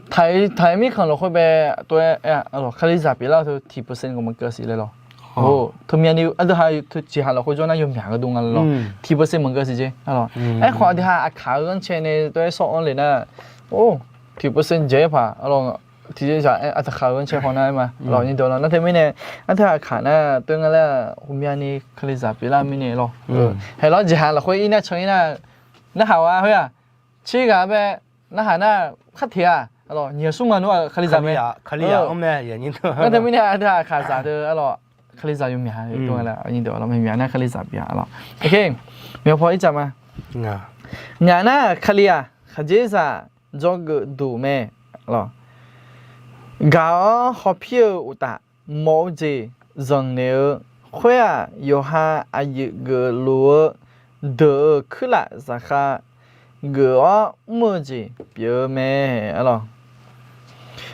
Taq-iq mirkhanq lafkhoer bae tov-aer, Kalizaq pyeuflar-eu teu tiq percent khawf maqgeu siq laer lawr. Teumyani aqdui haq teu jeqhaq lafkhoer jawr nar yawmyaq gharduq nga laer lawr. Tiq percent maqgeu siq jeq. Aerkhawf aqdui haq aqkaq-eu ghanrcae nae tov-aer sawr-anr le nar, tiq percent jeq-aer paq arlawq, tiqjeq zaq-aer aqkaq-eu ghanrcae haw nar aer ma. Arlawq nyir deuq lawr nar teumirnae, aqdui haq kaq nar tov-aer nga laer ghawqmyani Kalizaq pyeuflar-eu mirnae lawr. Haeq lawr jeqhaq lafkhoer ir nar can ir nar, narhaq-a khoer-aq, tser ghaq bae narhaq nar, kharteq-aq arlawq nyiq ghaq smr ma nmr-aq Kalizaq mae. Nar teumirnae aqdui haq kaqzaq teu arlawq, Kalizaq yawmyaq-a, myaq nar Kalizaq pyeuf-a arlawq. Maeqpaw ircaf ma. Ngaq nar Kali-aq khaqdzerzaq dzawgeuf duq mae. Gaq-awr hawpir-eu uqtaf, mawf-eu jeq zanqnaeq-eu khoer-aq, yawqha aqyuif geufluf-eu deuq-euq kuirlaf zaqkhav geuf-awr mr-eu jeq pyeuf-eu mae. Arlawq,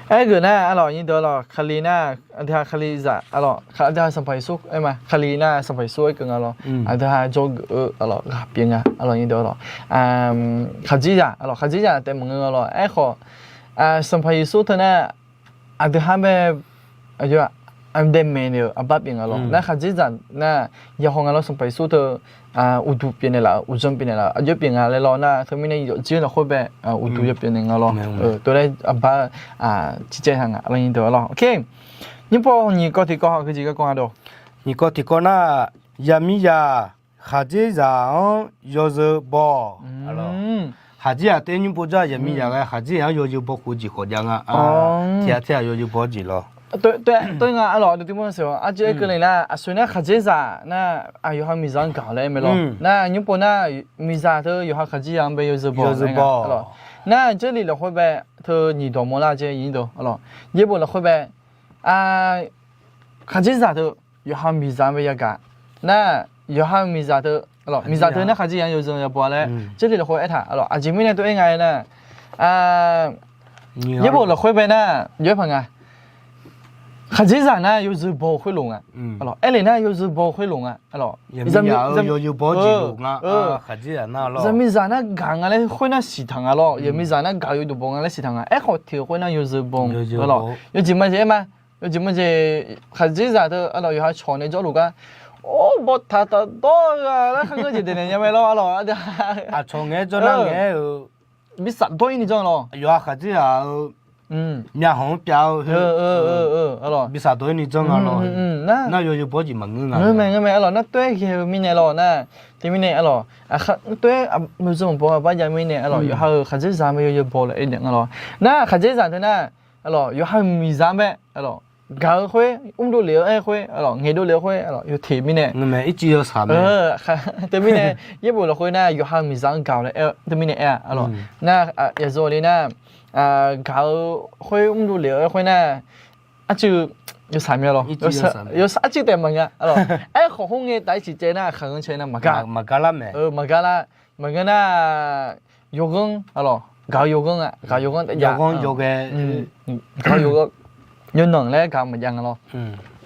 aergeuf nar arlawq nyir deuq arlawq, Kali nar, aqdui haq Kalizaq arlawq, aqdui haq Sanqpaq Yeqsur aer ma. Kali nar Sanqpaq Yeqsur aer keuv nga lawr. Aqdui haq dzawgeuf-eu arlawq ghaq pyeuf nga arlawq nyir deuq arlawq. Khaqdzerzaq arlawq, khaqdzerzaq taef maqngeur nga lawr. Aerkhawf Sanqpaq Yeqsur teu nar, aqdui haq bae daemaeq naeq-euq aqbar pyeuf nga lawr. Nar khaqdzerzaq nar yahaw nga lawr, Sanqpaq Yeqsur teu uqduq pyeufnaeq laf-euq, uqdzan pyeufnaeq laf-euq aqjox pyeuf nga laer lawr. Nar teumirnae yawfjir lafkhoer bae uqduq yawpyeuf naeq nga lawr. Tov laer aqbar ciqcaev taq nga arlawq nyir deuq arlawq. Oke. Nymrpov nyiq kawv tiqkawv haw keujeq garkawv nga dawq. Nyiq kawv tiqkawv nar, yaqmiqzaq khaqdzerzaq-anr yawzeu baw-awq. Khaqdzerzaq taef nymrpov dzar yaqmiqzaq ghae khaqdzerzaq-anr yawzeu baw khof jeq khawf jav nga. Tiq ghaq tiq ghaq yawzeu baw-eu jeq lawr. Tov nga arlawq, aqdui tiq mr seq-awq, arjir aer keuvle nar, aqsoeq nar khaqdzerzaq nar, yawqha miqzaq-anr gaq-awq laer aer mae lawr. Nar nymrpov nar, miqzaq teu yawqha khaqdzerzaq-anr bae yawzeu baw-awq. Nar Jarlif lafkhoer bae teu nyiq dawq mawrlar jeq nyir deuq arlawq. Yaerbof lafkhoer bae khaqdzerzaq teu yawqha miqzaq-anr bae yagaq. Nar yawqha miqzaq teu, miqzaq teu nar khaqdzerzaq-anr yawzeu yabaw laer Jarlif lafkhoer aertaq arlawq. Aqjeq mirnae tov-aer nga aer nar, yaerbof lafkhoer bae nar jawr-aer paq nga. Khaqdzerzaq nar yawzeu baw-eu khoerlof nga. Aerle nar yawzeu baw-eu khoerlof nga. Zaqmiqzaq nar gaq nga laer khoer nar siqtaq nga lawr. Yaqmiqzaq nar gaq-eu yawduq baw nga laer siqtaq nga. Aerkhawf tiq khoer nar yawzeu baw-eu lawr. Yawjeq majeq aer ma. Yawjeq majeq khaqdzerzaq teu arlawq yawqha cawq nae jawrluf gar, or, baw taq taq dawr-eu ghaq lar kharngeur jeq daeqnaeq nya mae lawr arlawq. Aqcawq ngaeq-aer jawr nar ngaeq-aer-eu bi safdawr-ir ni janr lawr. Yawqha khaqdzerzaq-eu myavhawq-anr pyav-eu, bi safdawr-ir ni janr nga lawr. Nar yawzeu baw-eu jeq maqngeur nga. Ngeur mae, ngeur mae arlawq. Nar tov-aer ghae-eu mirnae lawr nar, teumirnae arlawq, tov-aer meuqzanq baw-eu aqbar jav mirnae arlawq, yawqha-euq khaqdzerzaq mae yawzeu baw laer aer naeq nga lawr. Nar khaqdzerzaq teu nar arlawq, yawqha miqzaq-anr bae arlawq gaq-eu khoer, mrdov lef-eu aer khoer arlawq, ngaeqdov lef-eu khoer arlawq, yawteq mirnae, teumirnae yaerbof lafkhoer nar yawqha miqzaq-anr gaq-awq laer aer-eu teumirnae aer-a arlawq. Nar yaqzawq le nar, gaq-eu khoer mrdov lef-eu aer khoer nar, arcuiv yawsaq mya lawr. Yawsaq arcuiv taef maqnga arlawq. Aerkhawf khoerngae taf-aer ciqcaev nar aqkaq ghanrcae nar maqgar, maqgar lar mae. Maqgar lar. Maqngeur nar, yawghanr arlawq, gaq-eu yawghanr-a, gaq-eu yawghanr taef jav, yawghanr yawghae, gaq-eu yawghanr, yawnanq laer gaq-eu maqjav nga lawr.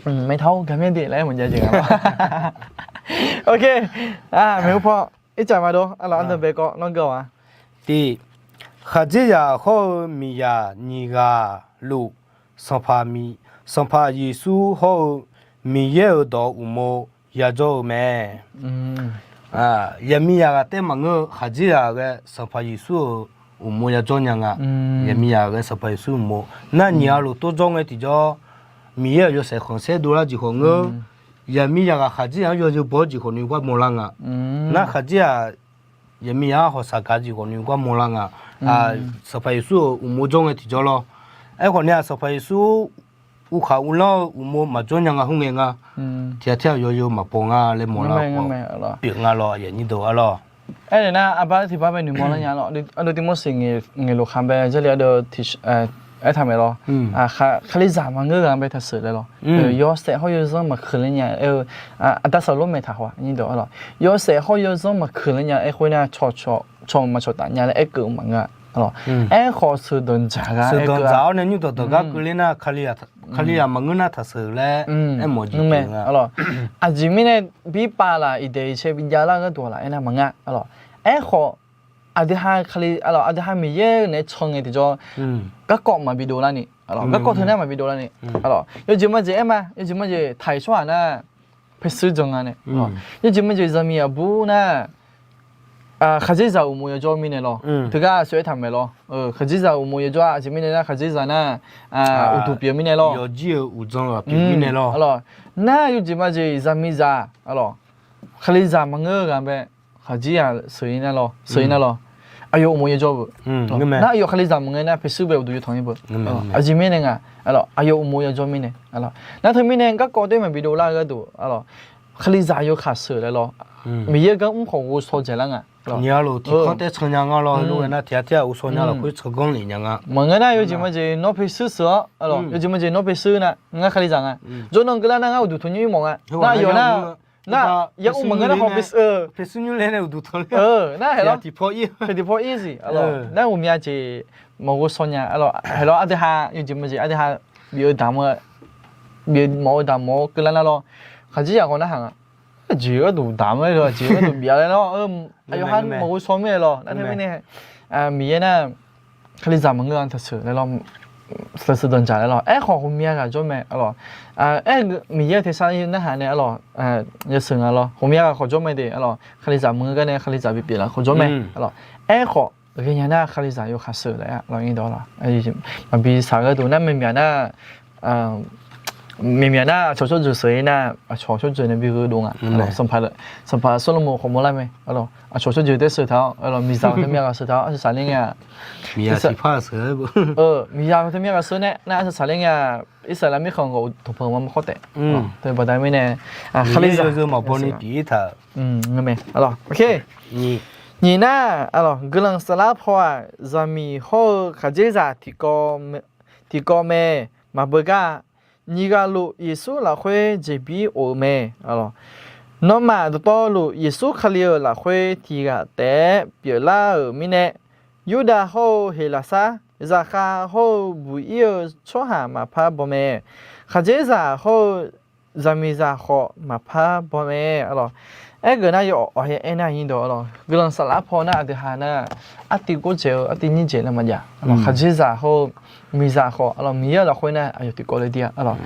Maeqtaq-awr gaqmyanr de laer maqjav jeq nga lawr. Oke, maeqhu paw ircaf ma dov arlawq, ardanq bae kawv nawr geur-awq-a. Tiq, khaqdzerzaq hawr-eu miqzaq nyiq ghaq luf, Sanqpaq Yeqsur hawr-eu Miqyaer-euq dawq uqmov yajawr-eu mae. Yaqmiqzaq ghaq taef maqngeur-eu khaqdzerzaq ghae Sanqpaq Yeqsur-euq uqmov yajawr nya nga. Yaqmiqzaq ghae Sanqpaq Yeqsur uqmov nar nyiq ghaq luf tov jawr ngae tiqjawr, Miqyaer-euq yawshaef khanqsaer dovlar jeq khawf ngeur. Yaqmiqzaq ghaq khaqdzerzaq-anr yawzeu baw-eu jeq khawf ni gar mawrlar nga. Nar khaqdzerzaq yaqmiqzaq-anr hawqshaq gaq jeq khawf ni gar mawrlar nga. Sanqpaq Yeqsur-euq uqmov jawr ngae tiqjawr lawr. Aerkhawf ni-aq, Sanqpaq Yeqsur uvkhaq uvlanr-eu uqmov maqjawr nya nga khoerngae nga, tiqghaq tir-aq yawzeu maqbaw nga laer mawrlar-awr pyeuf nga lawr, aqyuif aqnyir deuq-ar lawr. Aernaeq nar, arbar tiqbar bae noeqmawr lar nya lawr. Aqdui Tiqmorseq ngaeqlof khanq bae Jarlif ardeuv tiq aertaq maeq lawr. Kalizaq maqngeur ghaq bae taqsheuq laer lawr. Yawshaef hawr yawzanr maqkeuq ler nya aer-eu, aqda Saqloq maeq taq haw-aq nyir deuq-ar lawr. Yawshaef hawr yawzanr maqkeuq ler nya aer khoer nar, cawq maqcawq taf nya laer aerkeuv maqngeur-a lawr. Aerkhawf sheuqdanq dzaq ghaq, sheuqdanq dzaq-awr nae nymr dawqdawq gar keuvler nar, Kalizaq maqngeur nar taqsheuq laer aermawf jeq mae-a lawr. Aqjeq mirnae birpav laf iqdaeq iqcae bijav lar gharduq laf aernar maqngeur-a lawr. Aerkhawf, aqdui ha Kali, aqdui ha Miqyaer naeq-aer can ngae tiqjawr, garkawv maqbi dovlar ni, garkawv teu nar maqbi dovlar ni, yawjeq majeq aer ma, yawjeq majeq taq-iq tsawrhaq nar, paershuir jan nga nae, yawjeq majeq zaqmiq aqbur nar, khaqdzerzaq uqmov yawjawr mirnae lawr, teugar shawr-aer taq maeq lawr. Khaqdzerzaq uqmov yawjawr-a, aqjeq mirnae nar khaqdzerzaq nar, uqduq pyeuf mirnae lawr, yawqjir-euq uqdzan-aq pyeuf mirnae lawr. Nar yawjeq majeq zaqmiqzaq-a lawr, Kalizaq maqngeur ghaq bae khaqdzerzaq sheuq-ir nar lawr, sheuq-ir nar lawr, aqyawf uqmov yawjawr beu. Nar aqyawf Kalizaq maqngeur nar paershuir bae uqduq yawtanq-ir beu. Aqjeq mirnae nga, aqyawf uqmov yawjawr mirnae. Nar teumirnae garkawv doer maqbi dovlar gharduq, Kalizaq yawkaq sheuq laer lawr, Miqyaer gar mr khawf ghovshaw dzaeqlar nga. Nyiq-a lof tiqkanr taer can nya nga lawr, heulof-aer nar tiqghaq tir-aq ghovshaw nya lafkhoer tsawrganr lef nya nga. Maqngeur nar yawjeq majeq nawr paershuir sheuq-awr, yawjeq majeq nawr paershuir nar ngar Kalizaq nga. Jawrnan keuvlar nar ngar uqduq tawnyir mawf nga. Nar aqyawf nar, nar yar mr maqngeur nar khawf paershuir, paershuir nymr laer nae uqduq tawler. Nar haeq lawr, tiqpaw ir, tiqpaw ir siq. Nar ghawqmya jeq maqghovshaw nya-a lawr. Haeq lawr, aqdui ha yawjeq majeq aqdui ha bif-eu damq-eu, bif-eu mawf-eu damq mawf-eu keuvlar nar lawr, khaqdzerzaq khawf narhaq nga. Aqjeq gharduq damq-aer, aqjeq gharduq bif-a laer lawr, aqyawf ha maqghovshaw mirnae lawr. Nar teumirnae Miqyaer nar Kalizaq maqngeur-a taqsheuq laer lawr, sheuqdanq dzaq laer lawr. Aerkhawf ghawqmya ghaq jawr mae-a lawr. Aer, Miqyaer-euq tersar narhaq nae-a lawr, yasheuq nga lawr, ghawqmya ghaq khawf jawr mae de-a lawr. Kalizaq maqngeur gar nae Kalizaq bipyeuf laf khawf jawr mae-a lawr. Aerkhawf ghaenya nar Kalizaq yawkaq sheuq laer-a lawr, nyir dawq-ar lawr. Maqbi shaq gharduq nar maeqmyaq nar, maeqmyaq nar aqcawq tsawrjeuq sheuq-ir nar, aqcawq tsawrjeuq nae bi gheudov nga. Sanqpaq Sawrloqmoq khawf mawrlar mae-a lawr. Aqcawq tsawrjeuq taer sheuq taq-awr, miqzaq teu myav ghaq sheuq taq-awr, aqsaq saqler ngae-a, miqzaq teu myav ghaq sheuq nae nar aqsaq saqler ngae-a, Irsaqleqlav mirkhanq khawf tanqpanq maqmawr khawr taef. Teubaqda mirnae, Kalizaq maqbaw ni tiq-ir taq-euq, nyiq nar, guiqlanq saflar paw-aq, zaqmiq hawr-eu khaqdzerzaq tiqkawv mae, maqbeu gar nyiq ghaq luf Yeqsur lafkhoer jeqbir of-eu mae. Nawmaf dawqtawvluf Yeqsur Kali-euq lafkhoer tiq ghaq taef-aer pyeuflar-euq mirnae, Yurdav hawr-eu Heqlaqsar, zaqkhav hawr-eu buq-ir-eu tsawrhaq maqpar baw mae. Khaqdzerzaq hawr-eu zaqmiqzaq khawf maqpar baw mae-a lawr. Aergeuf nar yawawq-aer aernar nyir dawq-a lawr, guiqlanq saflar paw nar aqdui ha nar, artiv gordzaeq-eu artiv nyir dzaeq laer maqjav. Khaqdzerzaq hawr-eu miqzaq khawf-a lawr, Miqyaer-euq lafkhoer nar aqyawf tiqkawv le dir-a lawr.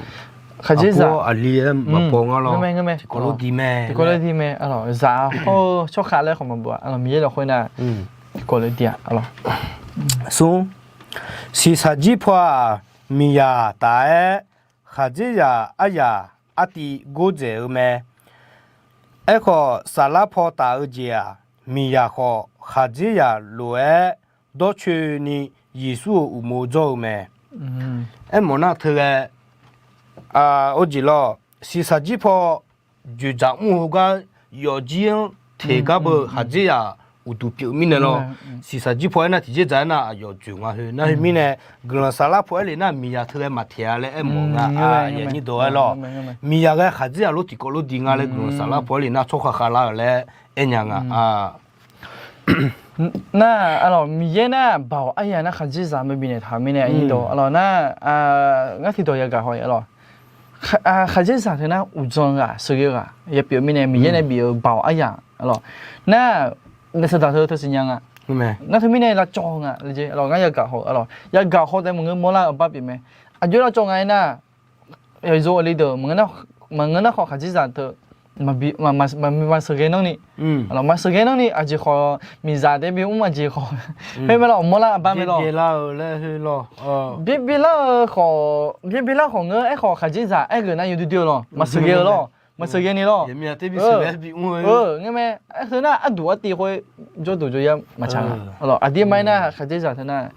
Khaqdzerzaq aqli-aer maqbaw nga lawr, tiqkawv le dir mae, tiqkawv le dir mae-a lawr. Zaq hawr-eu tsawrkhav laer khawf maqbeu-a lawr, Miqyaer lafkhoer nar tiqkawv le dir-a lawr. Smr, shiqshaq jir paw-aq, miqzaq taf-aer khaqdzerzaq aryaq artiv gordzaeq-eu mae. Aerkhawf, saflar paw taf-eu jeq-aq, miqzaq khawf khaqdzerzaq lof-aer dawrcoeni Yeqsur-euq uqmov jawr-eu mae. Aermawf nar teughae, orjeq lawr, shiqshaq jir paw dzoeqdzaq mr-eu gar yawfjir-anr teq gar beu khaqdzerzaq uqduq pyeuf mirnae lawr. Shiqshaq jir paw aernar tiqjeq dzaq aernar aqyawf dzoeq nga heu nar heu mirnae, guiqlanq saflar paw aer lef nar miqzaq teughae maqteq-a laer aermawf nga. Aqyuif aqnyir dawq-aer lawr, miqzaq ghae khaqdzerzaq lof tiqkawv lof dir nga laer guiqlanq saflar paw aer lef nar tsawrkhav khavlar-eu laer aernya nga. Nar-a lawr, Miqyaer nar baoq aryaq nar khaqdzerzaq mae bifnaeq taq mirnae aqnyir dawq-a lawr nar, ngar tiqdawq yagaq haw-a lawr. Khaqdzerzaq teu nar uqdzan ghaq sheuqghae ghaq yapyeuf mirnae Miqyaer nae bif-euq baoq aryaq-a lawr. Nar, naef saqdaq teu teu siqnya nga. Nar teumirnae lavcawv nga laer jeq-a lawr, ngar yagaq haw-a lawr. Yagaq haw taef maqngeur mawrlar-eu bar pyeuf mae. Aqjox lavcawv nga aernar, yawqzo aqli deuq maqngeur nar khawf khaqdzerzaq teu maqsheuqghae nanrni, maqsheuqghae nanrni aqjeq khawf miqzaq taef bimr aqjeq khawf, khoermae lawr mawrlar-eu bar mae lawr. Byaer byaerlar-eu khawf, byaer byaerlar khawf ngeur aerkhawf khaqdzerzaq aergeuf nar yawdoer doer-eu lawr, maqsheuqghae-eu lawr. maqseuq ghae ni lawr. Ngar mae, aer teu nar arduq artiv khoer jawrduq jawryar maqtsaq nga. Aqdir ma aer nar khaqdzerzaq teu nar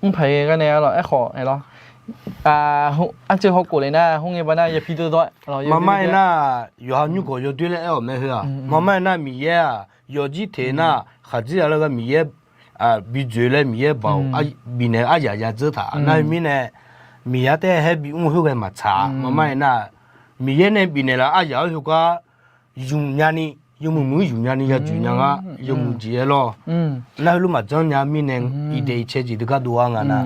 mrpaq ghae gar nae arlawr, aerkhawf aerlawr, arceuv hawkhof le nar khoerngae ba nar yapi dawrdawr, maqmar aer nar yawqha nymrgawq yawdoer laer aer-awq mae heu-aq, maqmar aer nar Miqyaer-aq yawfjir teq nar khaqdzerzaq laer gar Miqyaer bidzoeq laer Miqyaer baoq bifnaeq aryaq ya dzeur taq nar heu mirnae, Miqyaer taef-aer bimr khoerghae maqtsaq-a. Maqmar aer nar Miqyaer nae bifnaeq laf aryaq-anr heugar zmq nyani, yawmuiq muiq-ir zmq nyani ya dzoeq nya ngar yawmuiq jeq aer lawr. Nar heulof maqjanr nya mirnae, iqdaeq iqcae jeq deugar dov-ar nga nar,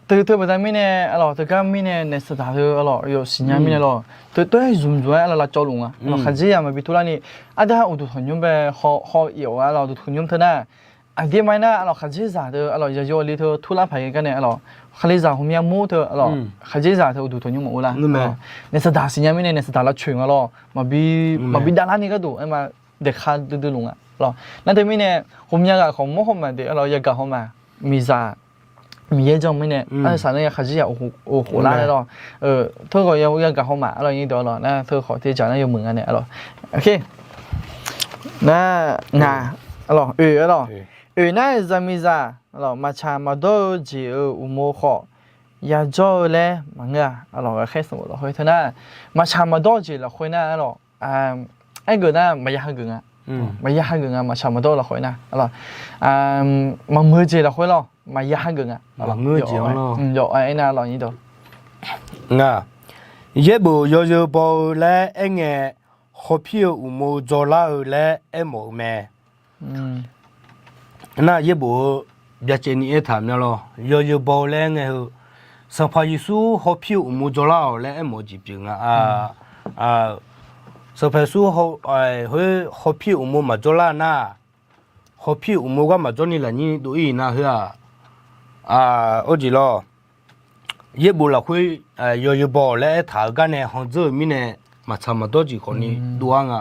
teu teu baqda mirnae arlawr, teugar mirnae naeq saqdaq heu arlawr yawf siqnya mirnae lawr, teu tov-aer zmq zmq-aer arlawr lavcawv luf nga. Khaqdzerzaq maqbi turlarni arda uqduq tanqnymr bae haw-ir-awq arlawr uqduq tanqnymr teu nar, aqdir ma aer nar arlawr khaqdzerzaq teu arlawr yawqyawf le teu turlar paq ghae gar nae arlawr, khaqlezaq ghawqmya mur teu arlawr khaqdzerzaq teu uqduq tanqnymr maqor lar. Naeq saqdaq siqnya mirnae naeq saqdaq lavcoeq nga lawr, maqbi davlarni gharduq aer ma daeqka duidui luf nga lawr. Nar teumirnae ghawqmya ghaq khawf mawr hawma deuq arlawr yagaq hawma, miqzaq Miqyaer janr mirnae arsaq nar ya khaqdzerzaq uqkhof lar-aer lawr. Teukhawf yagaq hawma arlawr nyir dawq arlawr nar teukhawf teqdzaq nar yawmuiq nga nae arlawr. Nar ngaq arlawr oe arlawr, oe nar zaqmiqzaq arlawr maqtsaq maqdawr-eu jeq-euq uqmov khawf yajawr-eu laer maqngeur-a arlawr. Ghaqkhaer sanqbof lafkhoer teu nar maqtsaq maqdawr-eu jeq lafkhoer nar arlawr, aergeuf nar maqya hageuf nga. Maqya hageuf nga maqtsaq maqdawr-eu lafkhoer nar arlawr, maqmuiq-eu jeq lafkhoer lawr maqya hageuf nga. Yawf-aer nar arlawr nyir dawq, nga, yaerbof yawzeu baw-eu laer aerngae, hawpir-eu uqmov dzawrlar-eu laer aermawf-eu mae. Nar yaerbof-eu byacaevni aertaq mya lawr, yawzeu baw-eu laer aerngae heu, Sanqpaq Yeqsur hawpir-eu uqmov dzawrlar-awq laer aermawf-eu jeq pyeuf nga. Sanqpaq Yeqsur khoer hawpir-eu uqmov maqdzawrlar nar, hawpir-eu uqmov gar maqdzawrni lafnyir dov-ir nar heu-aq, or jeq lawr, yaerbof lafkhoer yawzeu baw-awq laer aertaq-eu gar nae handzeur-euq mirnae, maqtsaq maqdawr jeq khawfni dov-ar nga.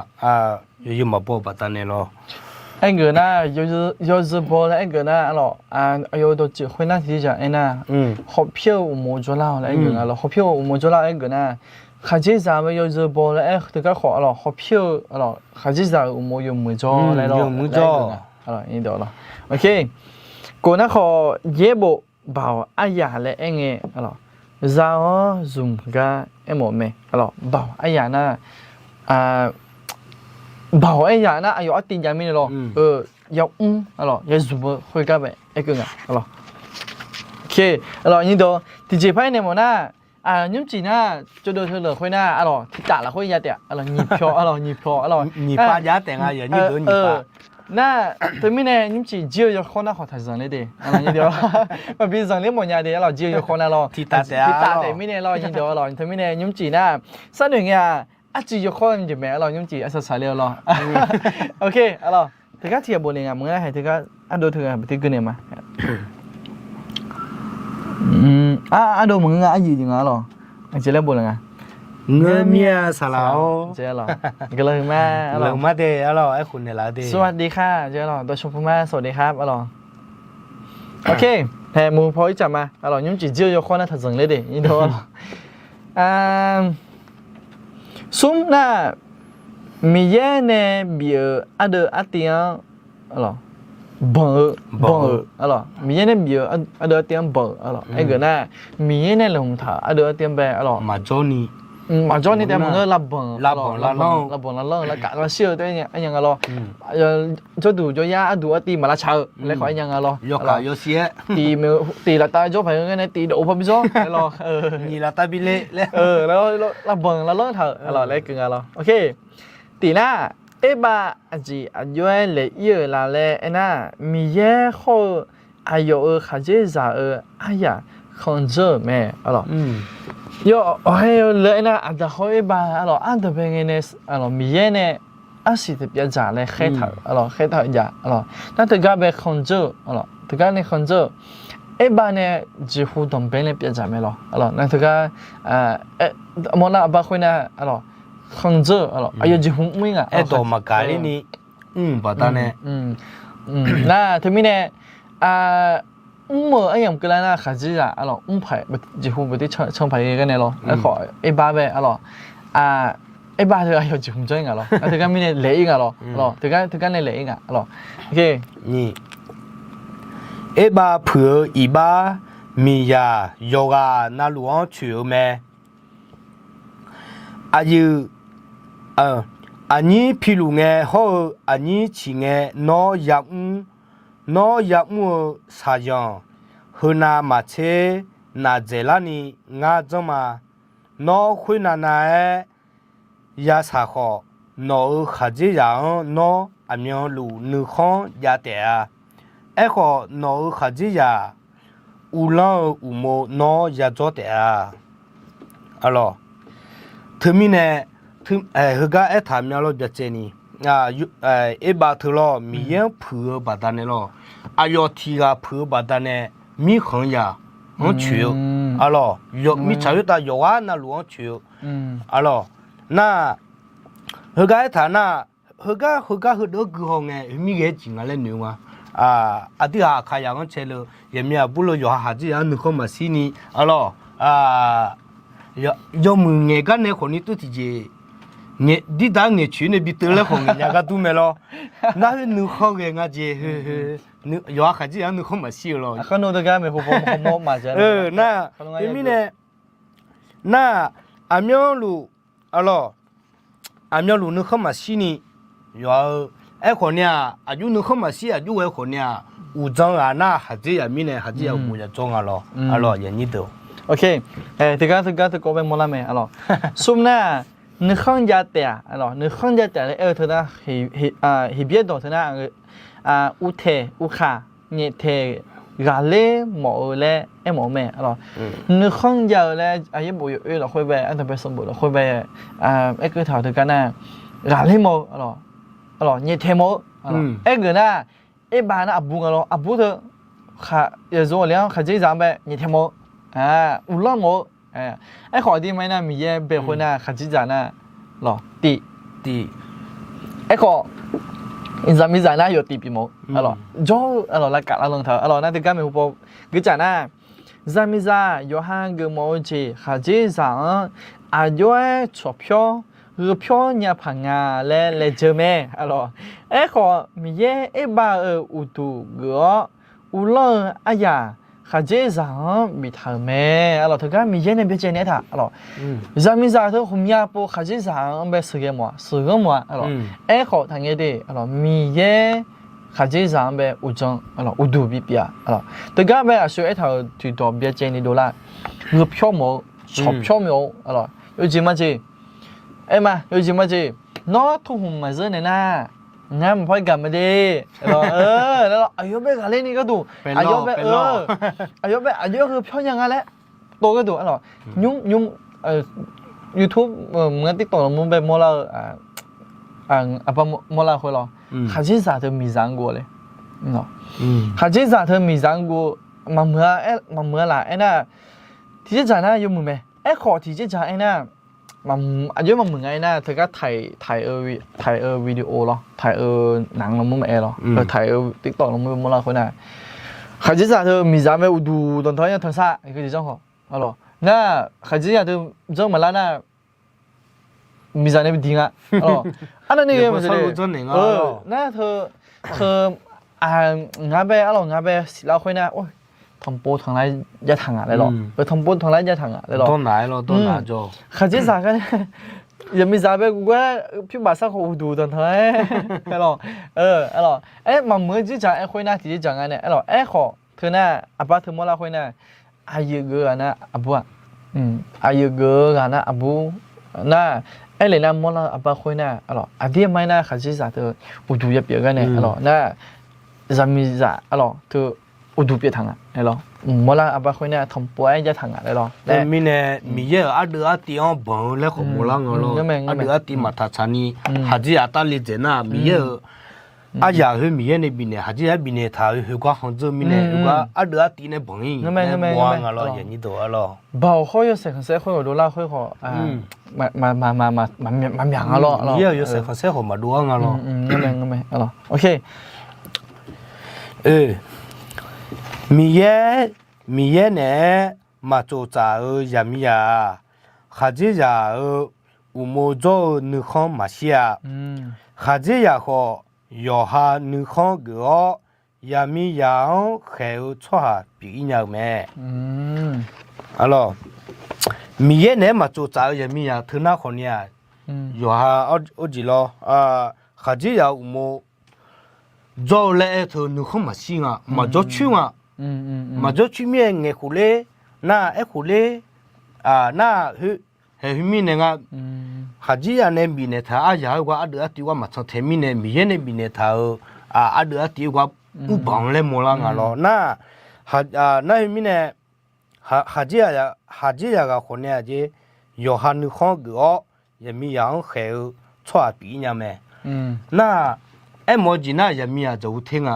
Yawzeu maqbaw-eu baqdanae lawr. Aergeuf nar, yawzeu baw laer aergeuf nar arlawr, aqyawf-eu dawqtsuif khoernar tiqjeq aernar, hawpir-eu uqmov dzawrlar-awq laer aergeuf nga lawr. Hawpir-eu uqmov dzawrlar-awq aergeuf nar, khaqdzerzaq-eu yawzeu baw laer aer teugar khawf arlawr, hawpir-eu arlawr khaqdzerzaq-euq uqmov yawmuiq dzawr laer lawr, yawmuiq dzawr. Kof nar khawf yaerbof baoq aryaq laer aerngae, za-awr zmq gar aermawf mae. Baoq aryaq nar, baoq aryaq nar aqyawf artiv jav mirnae lawr, yamr arlawr yazmq-eu khoergar bae aerkeuv nga. Arlawr nyir dawq tiqjeq par aernaeq mawf nar, nymrcif nar, tsovdov teulof khoernar arlawr tiqtaf lafkhoer ya taef arlawr nyiq pyawq arlawr nyiq pyawq arlawr nyiq pav jav taef nga. Nar teumirnae nymrcif jir-eu yawkhawr nar khawf taqzanq ler de. Maqbi zanqler mawfnya de arlawr jir-eu yawkhawr nar lawr tiqtaf taef mirnae lawr nyir dawq arlawr teumirnae nymrcif nar, sarnoeq ngae-aq, arcuiv yawkhawr jeq mae arlawr nymrcif arsaq saqler-eu lawr. Arlawr teugar tiq ghaq bof naeq nga maqngeur nar hae teugar ardov teughaq baqtir gui naeq ma. Ardov maqngeur nga aryuif jeq nga arlawr. Aqjeq laer bof naeq nga. Ngeur mir-a saqlaq-awr. Guiqlanq huiqma, guiqlanq huiqma de arlawr, aerkhof naeqlaf-eu de. สวัสดีค่ะ jeq arlawr, ดอยชมพูมา สวัสดีครับ arlawr. Ok, hae muiq paw ircaf ma arlawr, nymrcif jir-eu yawkhawr nar taqzanq ler de nyir dawq arlawr. Smr nar, Miqyaer nae bif-euq ardeuv artiv-anr banq-eu, banq-euq arlawr, Miqyaer nae bif-euq ardeuv artiv-anr banq-euq arlawr. Aergeuf nar, Miqyaer nae laeqhmq taq-euq ardeuv artiv-anr bae arlawr, maqjawr ni, maqjawr ni taef maqngeur, lavbanq, lavbanq lavlanr-eu lavkaf lavshir-eu taef-aer nya nga lawr. Jawrduq jawryar arduq artiv maq lavtaq-eu laer khawf-aer nya nga lawr. Tiq laftav jawr paq-eu gar nae tiq dawq-eu paw bijawr lawr, nyiq laftav bi le laer, lavbanq lavlanr taq-euq arlawr laer keuv nga lawr. Ok, tiq nar, aerbav aqjeq aqjox-aer laeq-ir-euq la laer aernar, Miqyaer hawr-eu aqyawf-euq khaqdzerzaq-euq aryaq khanqdzeur-euq mae arlawr. Yawf awqhae-eu laer aernar, aqda hawr aerbav arlawr ardanqbae ngae nae arlawr Miqyaer nae arsiq tiqpyav dzaq laer khaertaq-euq arlawr, khaertaq-euq jav arlawr. Nar teugar bae khanqdzeur-euq arlawr, teugar nae khanqdzeur-euq. Aerbav nae jeqhu danqbae nae pyav dzaq mae lawr arlawr. Nar teugar mawrnar aqbav khoernar arlawr khanqdzeur-euq arlawr, aqyawf jeqhu mr-ir nga. Aerdawq maqgaq ler ni mr-euq baqdanae nar teumirnae mr-euq aryamq keuvlar nar khaqdzerzaq arlawr mr paq jeqhu baqdir can paq-aer gar nae lawr. Aerkhawf aerbav bae arlawr Aerbav teu aqyawf jeqhmq janr-ir nga lawr. Nar teugar mirnae laeq-ir nga lawr. Teugar nae laeq-ir nga lawr. Aerbav puiq-eu iqbax miqzaq yawqghaq navluf-anr coeq-eu mae. Aqyuif, aqnyir piluf ngae hawr-eu aqnyir ciq ngae nawr yamr, nawr yamr-eu shaqzanq heunav maqtser naf dzaeqlarni ngar janr ma. Nawr khoernav nav-aer yashaq khawf, nawq-euq khaqdzerzaq-anr nawr aqmyanluf nuikhanr jav taef-a. Aerkhawf, nawq-euq khaqdzerzaq uvlanr-eu uqmov nawr yadzawr taef-a. Arlawq, teumirnae, heugar aertaq mya lawr byacaevni, aerbav teu lawr Miqyaer-anr puiq-eu baqdanae lawr, aqyawf tiq ghaq puiq-eu baqdanae mirkhanq zaq-anr coeq-eu, arlawq, mirtsaq khoertav yawqghaq navluf-anr coeq-eu, arlawq, nar, heugar aertaq nar, heugar heugar heudeuq-anr gui haw ngae, mirghae-aer jeq nga laer noeq-eu ma. Aqdui ghaq aqkaq yaq-anr cae le, yaqmir aqbur le yawqha khaqdzerzaq-anr nuikhanr maqshir ni, arlawq, yawmuiq ngaeq gar nae khawfni tov tiqjeq, dirdav ngaeqcoeq nae bi teuv laer khawf ngaeq nya gar dur mae lawr. Nar khoer nuikhanr ghae nga jeq, yawqha khaqdzerzaq-anr nuikhanr maqshir-eu lawr. Nar, mirnae, nar, aqmyanluf, arlawq, aqmyanluf nuikhanr maqshir ni, yawqha-eu, aerkhawf ni-aq, aqjox nuikhanr maqshir aqjox ghae khawf ni-aq, uqdzan ghaq nar khaqdzerzaq mirnae khaqdzerzaq uqmov yadzawr nga lawr, arlawq, yaqnyir deuq. Teugar teugar teukawv bae mawrlar mae, arlawq. Smr nar, nuikhanr jav taef-aq, arlawq, nuikhanr jav taef laer aer-eu teu nar, Heqbyaer dawq teu nar, uvtaeq uvkhaq, nyaeftaeq ghaqler mawf-eu laer aermawf-eu mae, arlawq. Nuikhanr jav-eu laer aqyaer bof yawoer lafkhoer bae, ardanqbae sanqbof lafkhoer bae, aerkeuv taq-euq teugar nar, ghaqler mawf-eu, arlawq, nyaeftaeq mawf-eu, aergeuf nar, aerbav nar aqbur nga lawr, aqbur teu, yaqzor aqli-anr khaqdzerzaq-anr bae nyaeftaeq mawf-eu, uvlanr mawf-eu, aerkhawf aqdir ma aer nar Miqyaer bae khoer nar khaqdzerzaq nar, lawq, tiv, tiv. Aerkhawf, zaqmiqzaq nar yawf tiv pyeuf mawf-eu, arlawq, jawr-eu, arlawq, lavkaf lavlanq taq-eu, arlawq, nar teugar maeqhu paw guiqcaf nar, zaqmiqzaq yawqha geufmawf-eu jeq khaqdzerzaq-anr aqjox-aer tsawqpyawr gheu pyawr nya paq nga laer laejae mae, arlawq. Aerkhawf, Miqyaer aerbav-euq uqduq geuf-awr uvlanr-eu aryaq khaqdzerzaq-anr biftaq-euq mae, arlawq. Teugar Miqyaer nae byacaevni aertaq, arlawq, zaqmiqzaq teu ghawqmya pov khaqdzerzaq-anr bae sheuqghae mawf-a, sheuqghanr mawf-a, arlawq. Aerkhawf taqngae de, arlawq, Miqyaer khaqdzerzaq-anr bae uqdzan, arlawq, uqduq bipyeuf-a, arlawq. Teugar bae aqsur aertaq-euq tiqdawq byacaevni dovlar, gheu pyawr mawf-eu, tsawqpyawr mawf-eu, arlawq, yawjeq majeq, aer ma, yawjeq majeq, nawr tawhmq maqzeur naeq nar, ngar maqpar gaq ma de, arlawq, aqyawf bae ghaqler ni gharduq, aqyawf bae, aqyawf bae aqjox-aer gheu pyawr nya nga laer tov gharduq, arlawq, nymr, nymr, YouTube, maqngeur, TikTok lafmur bae mawrlar-eu, aqbar mawrlar khoer lawr, khaqdzerzaq teu miqzaq-anr guv-awr le, khaqdzerzaq teu miqzaq-anr guv, maqmuiq-a laf aernar, tiqjeqdzaq nar yawmuiq mae. Aerkhawf tiqjeqdzaq aernar, aqjox maqmuiq nga aernar, teugar taiq-eu, taiq-eu video lawr, taiq-eu naq lafmur maqaer lawr, taiq-eu TikTok lafmur mawrlar khoer nar, khaqdzerzaq teu miqzaq mae uqduq danqtaq-aer nya tanqsar jeq janr khawf, arlawq, nar khaqdzerzaq teu janr maqlar nar, miqzaq nae bi diq nga, arlawq. Arnavni ghae maqsiq de, nar teu, teu, ngar bae, arlawq, ngar bae siqlar khoer nar, tanqpov tanqlar jav taq nga laer lawr, tanqpov tanqlar jav taq nga laer lawr. Khaqdzerzaq gar, zaqmiqzaq bae guvgar pyur baf sar khawf uqduq danqtaq-aer, arlawq, arlawq, aer maqmuiq-eu jeqdzaq aer khoer nar tiqjeqdzaq nga nae, arlawq, aerkhawf teu nar aqbar teu mawrlar khoer nar, aqyuif geuf-eu ghaq nar aqbur-aq, aqyuif geuf-eu ghaq nar aqbur nar, aerlef nar mawrlar-eu aqbar khoer nar, arlawq, aqdir ma aer nar khaqdzerzaq teu uqduq yapyeuf gar nae, arlawq, nar zaqmiqzaq, arlawq, teu uqduq pyeuf taq nga laer lawr. Mq, mawrlar-eu aqbar khoer nar tanqpov-aer jav taq nga laer lawr. Mirnae Miqyaer-euq ardeuv artiv-anr banq-eu laer khawf mawrlar nga lawr. Ardeuv artiv maqtaq tsaqni, khaqdzerzaq tavle dzaeq nar Miqyaer-euq aryaq khoer Miqyaer nae bifnaeq, khaqdzerzaq bifnaeq taq-eu khoergar khanqdzeur mirnae, khoergar ardeuv artiv nae banq-ir nae mawrlar nga lawr, yaqnyir deuq, arlawq. Baoq khawr yawshaef khanqsaer khoer ghawqdov lar khoer khawf, maqmyaq nga lawr. Miqyaer-euq yawshaef khanqsaer khawf maqdov-ar nga lawr. Miqyaer, Miqyaer naeq-aer maqtsof tsaf-eu zaqmiqzaq-aq, khaqdzerzaq-euq uqmov jawr-eu nuikhanr maqshir-a. Khaqdzerzaq khawf, yawqha nuikhanr geuf-awr, yaqmiqzaq-anr khaeq-eu tsawrhaq pyeuf-ir nya-eu mae. Miqyaer naeq-aer maqtsov tsaf-eu yaqmiqzaq teunar khawfni-aq, yawqha, arjeq lawr, khaqdzerzaq-eu uqmov jawr-eu laer aer-eu teu nuikhanr maqshir nga, maqjawr coer nga. Maqjawr coer mirnae ngaeq khof ler, nar aer khof ler, nar, haeq khoermirnae nga, khaqdzerzaq nae bifnaeq taq-euq aryaq-eu gar ardeuv artiv gar maqtsanq taeq mirnae, Miqyaer nae bifnaeq taq-euq ardeuv artiv-eu gar mrbanq laer mawrlar nga lawr. Nar, nar khoermirnae, khaqdzerzaq ghaq khawfni-aq jeq, yawqha nuikhanr geuf-awr, yaqmiqzaq-anr khaeq-eu tsawrhaq pyeuf-ir nya mae. Nar, aermawf-eu jeq nar, yaqmiqzaq dzawq-eu ter nga,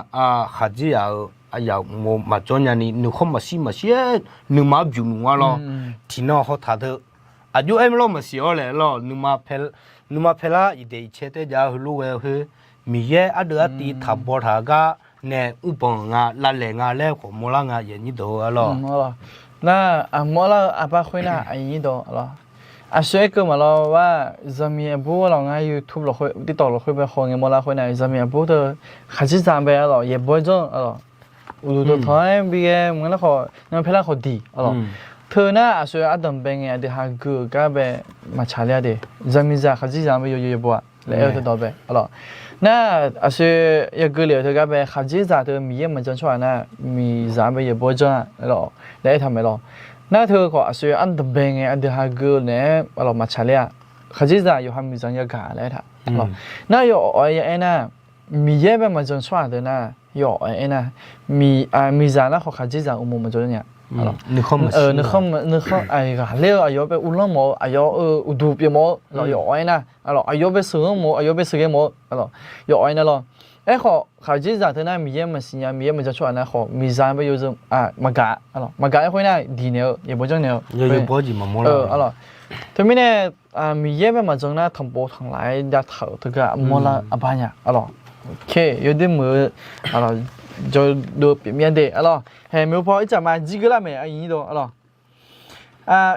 khaqdzerzaq-euq aryaq uqmov maqjawr nyani nuikhanr maqshir maqshir-aer nuima-anr byuq nmq nga lawr. Tiqnan hawtaq deuq aqjox aer lawr maqsiq-awr laer lawr, nuima paelar iqdaeq iqcae taer jav-eu heulof ghae-eu khoer, Miqyaer ardeuv artiv taqbaw taq-eu gar nae mrbanq nga lavlaeq nga laer khawf mawrlar nga, yaqnyir deuq-eu arlawr. Nar, aqmawr lar-eu aqbar khoernar, aqnyir deuq-eu arlawr, aqsur aerkeuv maqlawr-a, zaqmiq aqbur lawq ngar YouTube lafkhoer, TikTok lafkhoer bae haw ngae mawrlar khoernar, zaqmiq aqbur teu khaqdzerzaq bae arlawr, yaeqbawq-aer janr-eu arlawr, uqduq dawqtawq-aer bi ghae mq-anr nar khawf, nan paerlar khawf diq arlawr. Teunar aqsur ardanqbae ngae aqdui hageuf-euq gar bae maqtsaq ler-a de. Zaqmiqzaq khaqdzerzaq bae yawqyawq yaeqbawq-a laer aer-eu teudawq bae arlawr. Nar, aqsur yageuv lef-euq teu gar bae khaqdzerzaq teu Miqyaer maqjan tsawrhaq nar, miqzaq bae yaeqbawq-aer janr-a arlawr laer aertaq mae lawr. Nar teu khawf aqsur ardanqbae ngae aqdui hageuf naeq-aer arlawr maqtsaq ler-a. Khaqdzerzaq yawqha miqzaq yagaq laer aertaq arlawr. Nar yawf awf-aer ya aer nar, Miqyaer bae maqjan tsawrhaq teu nar, yawf awf-aer aer nar, miqzaq nar khawf khaqdzerzaq uqmov maqjawr nya. Nuikhanr ghaqler-eu aqyawf bae uvlanr mawf-eu, aqyawf-euq uqduq pyeuf mawf-eu arlawr, yawf awf-aer nar arlawr, aqyawf bae sheuqghanr mawf-eu, aqyawf bae sheuqghae mawf-eu arlawr, yawf awf-aer nar lawr. Aerkhawf khaqdzerzaq teu nar Miqyaer maqsiq nya, Miqyaer maqjan tsawrhaq nar khawf miqzaq bae yawzeu maqgaq arlawr, maqgaq-aer khoer nar diq naeq-eu yaeqbawq janr naeq-eu arlawr. Teumirnae Miqyaer bae maqjan nar tanqpov tanqlaf-aer jav taq-euq teu gar mawrlar-eu aqbar nya arlawr. Yawdoer muiq-eu jawrdov pyeuf mir-a de arlawr. Haeq maeqhu paw ircaf ma jirgeur lar mae, aqnyir deuq arlawr.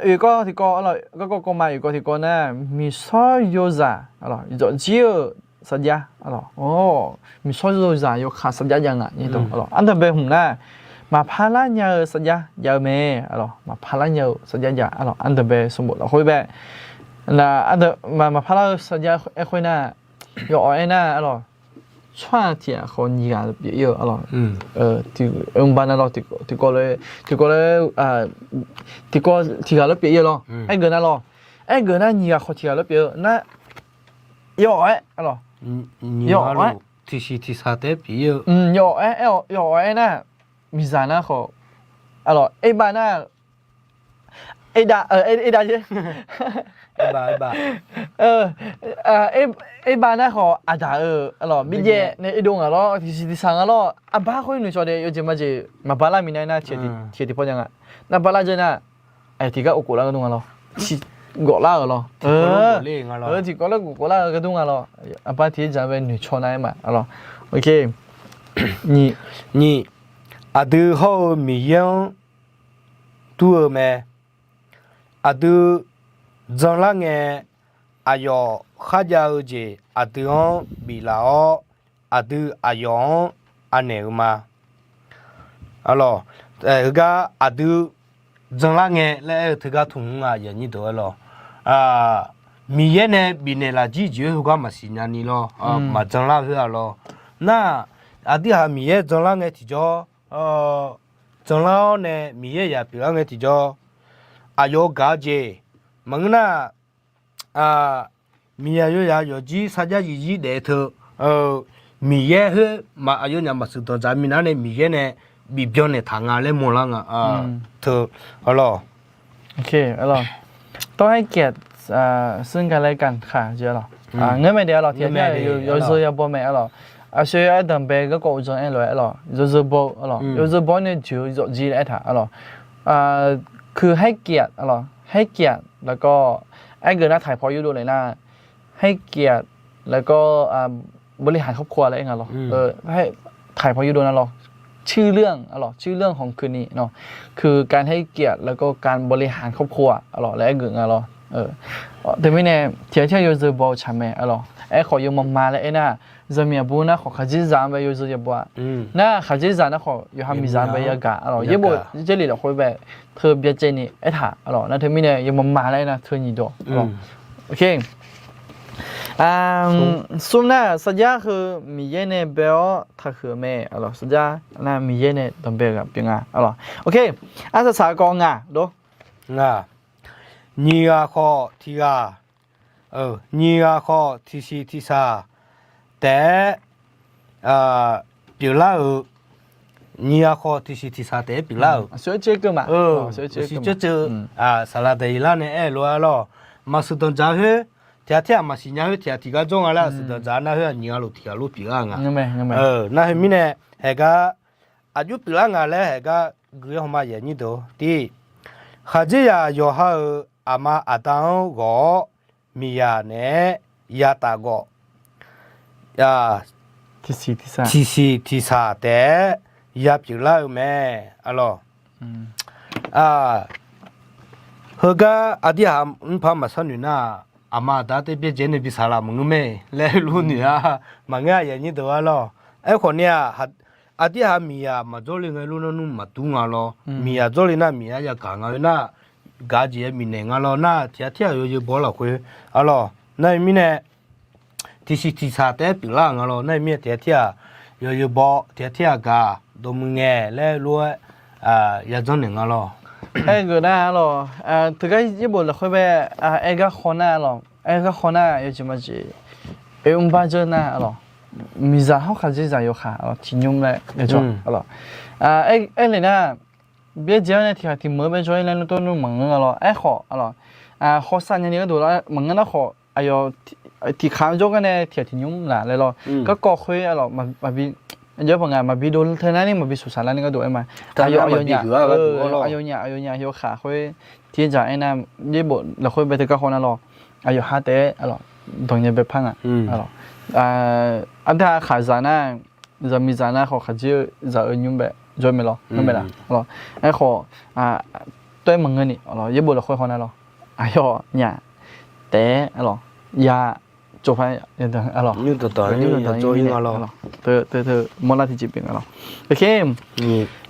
Oeq kawv tiqkawv arlawr, garkawv kawv ma oeq kawv tiqkawv nar, miqshawr yozaq arlawr, yawfjir-eu sarjax arlawr, miqshawr yozaq yawkaq sarjax jav nga. Ardanqbae hmq nar, maqpar lar nya-eu sarjax jav-eu mae arlawr, maqpar lar nya-eu sarjax jav arlawr, ardanqbae sanqbof lafkhoer bae. Maqpar lar-eu sarjax aer khoer nar, yawf awf-aer nar arlawr, tsawrhaq tiq ghaq khawf nyiq ghaq pyeuf-ir-eu arlawr. Mqbav nar lawr, tiqkawv lof, tiqkawv lof, tiqkawv tiq ghaq lof pyeuf-ir-eu lawr. Aergeuf nar lawr, aergeuf nar nyiq ghaq khawf tiq ghaq lof pyeuf-eu nar, yawf awf-aer arlawr, yawf awf-aer tiqsiq tiqsaq taef-aer pyeuf-ir-eu, yawf awf-aer, yawf awf-aer nar, miqzaq nar khawf arlawr, erbav nar, erdav, erdav, erbav nar khawf aqdaq-euq arlawr, mirjaev nae erdov ngaq lawr, tiqsiq tiqsaq nga lawr, aqbar khoer noeqcawq de, yawjeq majeq maqbar lar minav nar, tiqghaq tiqpaw nya nga. Nar bar lar dzeur nar, aqyawf tiqgar uvkhof lar gardmr nga lawr, tiqgawf lar-euq lawr, tiqgawf lar uvkhof lar-eu gardmr nga lawr, aqbar tiqjeq dzaq bae noeqcawq nar-aer ma arlawr. Nyiq, aqdui hawr-eu Miqyaer-anr dur-eu mae. Aqdui janlar ngae, aqyawf kharjav-eu jeq aqdui-anr biflaf-awr, aqdui aqyawf-anr anaeq-eu ma. Arlawr, heugar aqdui janlar ngae laer aer-eu teugar tmq mr nga, aqyuif aqnyir deuq arlawr. Miqyaer nae bifnaeq lafjir jeq-aer heugar maqsiq nyani lawr, maqjanlar khoer-a lawr. Nar, aqdui haq Miqyaer janlar ngae tiqjawr, janlar-awr nae Miqyaer yaq pyeuflar ngae tiqjawr, aqyawf gaq-eu jeq maqngeur nar, miqzaq yawzaq yawfjir sarjax yifjir daef teu, Miqyaer khoer aqyawfnyaf maqsiq danqdzaq minav nae Miqyaer nae bifbyan naeqtaq nga laer mawrlar nga teu, arlawr. Tawr haer kyaef, smr gaq laer gaq kaq jeq arlawr. Ngeurmae de arlawr, tiqghaq yawzeu yabaw mae arlawr. Aqshoe ardanqbae garkawv uqdzan aer lof-aer arlawr, yawzeu baw-eu arlawr, yawzeu baw-awr nae joeq-eu yawfjir laer aertaq arlawr. Kuiq haer kyaef arlawr, haer kyaef lafkawr, aergeuf nar taiq paw yurdov naeq nar, haer kyaef lafkawr, บริหารครอบครัว laer aer nga lawr. ไทยพออยู่โดนนะลอ ชื่อเรื่อง arlawr, ชื่อเรื่องของคืนนี้เนาะ คือการให้เกียรติ แล้วก็การบริหารครอบครัว arlawr laer aergeuf nga lawr. Teumirnae tiqghaq tiqghaq yawzeu baw-eu tsaq mae, arlawq. Aerkhawf yawmama laer aernar, zaqmiq aqbur nar khawf khaqdzerzaq-anr bae yawzeu yabaw-a. Nar khaqdzerzaq nar khawf yawqha miqzaq-anr bae yagaq, arlawq. Yaerbof Jarlif lafkhoer bae teu byacaevni aertaq, arlawq. Nar teumirnae yawmama laer aernar teu nyiq dawq, arlawq. Smr nar sarjax heu Miqyaer nae bae-awr taqhuiq-euq mae, arlawq. Sarjax nar Miqyaer nae danqbae-eu ghaq pyeuf nga, arlawq. Arsaq saq kawv ngaq dov. Ngaq, nyiq ghaq khawf tiq ghaq, nyiq ghaq khawf tiqsiq tiqsaq taef-aer pyeuflar-euq, nyiq ghaq khawf tiqsiq tiqsaq taef-aer pyeuflar-euq, siqceuv, saqlaq daeq-iq lar nae aer-eu lof-aer lawr, maqsiq danqdzaq khoer tiqghaq tiqghaq maqsiq nya khoer tiqghaq tiqgar jawr nga laer, aqsiq danqdzaq nar khoer-aq nyiq ghaq lof tiq ghaq lof pyeuflar nga. Nar khoermirnae haeqgar aqjox pyeuflar nga laer haeqgar gui-aer haw ma, aqyuif aqnyir deuq. Tiq, khaqdzerzaq yawqha-euq aqma aqda-anr ghawq-awr miqzaq naeq-aer yataf gawf, tiqsiq tiqsaq taef-aer yapyeuf lar-eu mae, arlawq. Heugar aqdirhaq mrpar maqsar noeq nar, aqma aqda taer byaerdzae nae bi saqlaq maqngeur mae laer heulof noeq-a, maqngeur, aqyuif aqnyir deuq-a lawr. Aerkhawf ni-aq, aqdirhaq miqzaq maqjawr le ngae lof nar nmr maqdur nga lawr. Miqzaq jawr le nar miqzaq yagaq nga-eu nar, gaq jeq-aer bifnaeq nga lawr nar, tiqghaq tiqghaq yawzeu baw-awr lafkhoer, arlawq. Nar-eu mirnae tiqsiq tiqsaq taef-aer pyeuflar-euq nga lawr. Nar-eu mirnae tiqghaq tiqghaq yawzeu baw, tiqghaq tiqghaq gaq dawqmuiq ngae laer lof-aer yajanr naeq nga lawr. Aergeuf nar, arlawq, teugar yaerbof lafkhoer bae aer gar khaw nar, arlawq, aer gar khaw nar yawjeq maqjeq oermr bar dzeur nar, arlawq, miqzaq hawr khaqdzerzaq yawkaq, arlawq, tiqnymr laer, arlawq, aerle nar, byaerdzae-awr nae tiqghaq tiqmeuq-anr bae jawr-ir laer nmr tawr nmr maqngeur nga lawr. Aerkhawf, arlawq, hawsav nyani gharduq lar maqngeur nar khawf, aqyawf tiqkaq-anr jawr gar nae tiqghaq tiqnymr laf laer lawr. Garkawv khoer, arlawq, maqbi, aqjox-aer paq nga maqbi dov teu nar ni maqbi suqsaq lar ni gharduq aer ma. Aqyawf aqyawfnyaf, aqyawfnyaf aqyawfnyaf yawkaq khoer tiqghaq dzaq aernar, yaerbof lafkhoer bae teugar khaw nar lawr. Aqyawf ha taef-aer, arlawq, dawq nya bae par nga. Aqdui-aq khaqzaq nar, zaqmiqzaq nar khawf khaqdzerzaq-eu nymr bae jawr mae lawr, ngar mae laf, arlawq. Aerkhawf, tov-aer maqngeur ni, arlawq, yaerbof lafkhoer haw nar lawr. Aqyawfnyaf taef-aer, arlawq, ya tsov par, arlawq, nymr dawqdawq-aer, nymr dawqdawq-aer, teu teu mawrlar tiqjeq pyeuf nga lawr.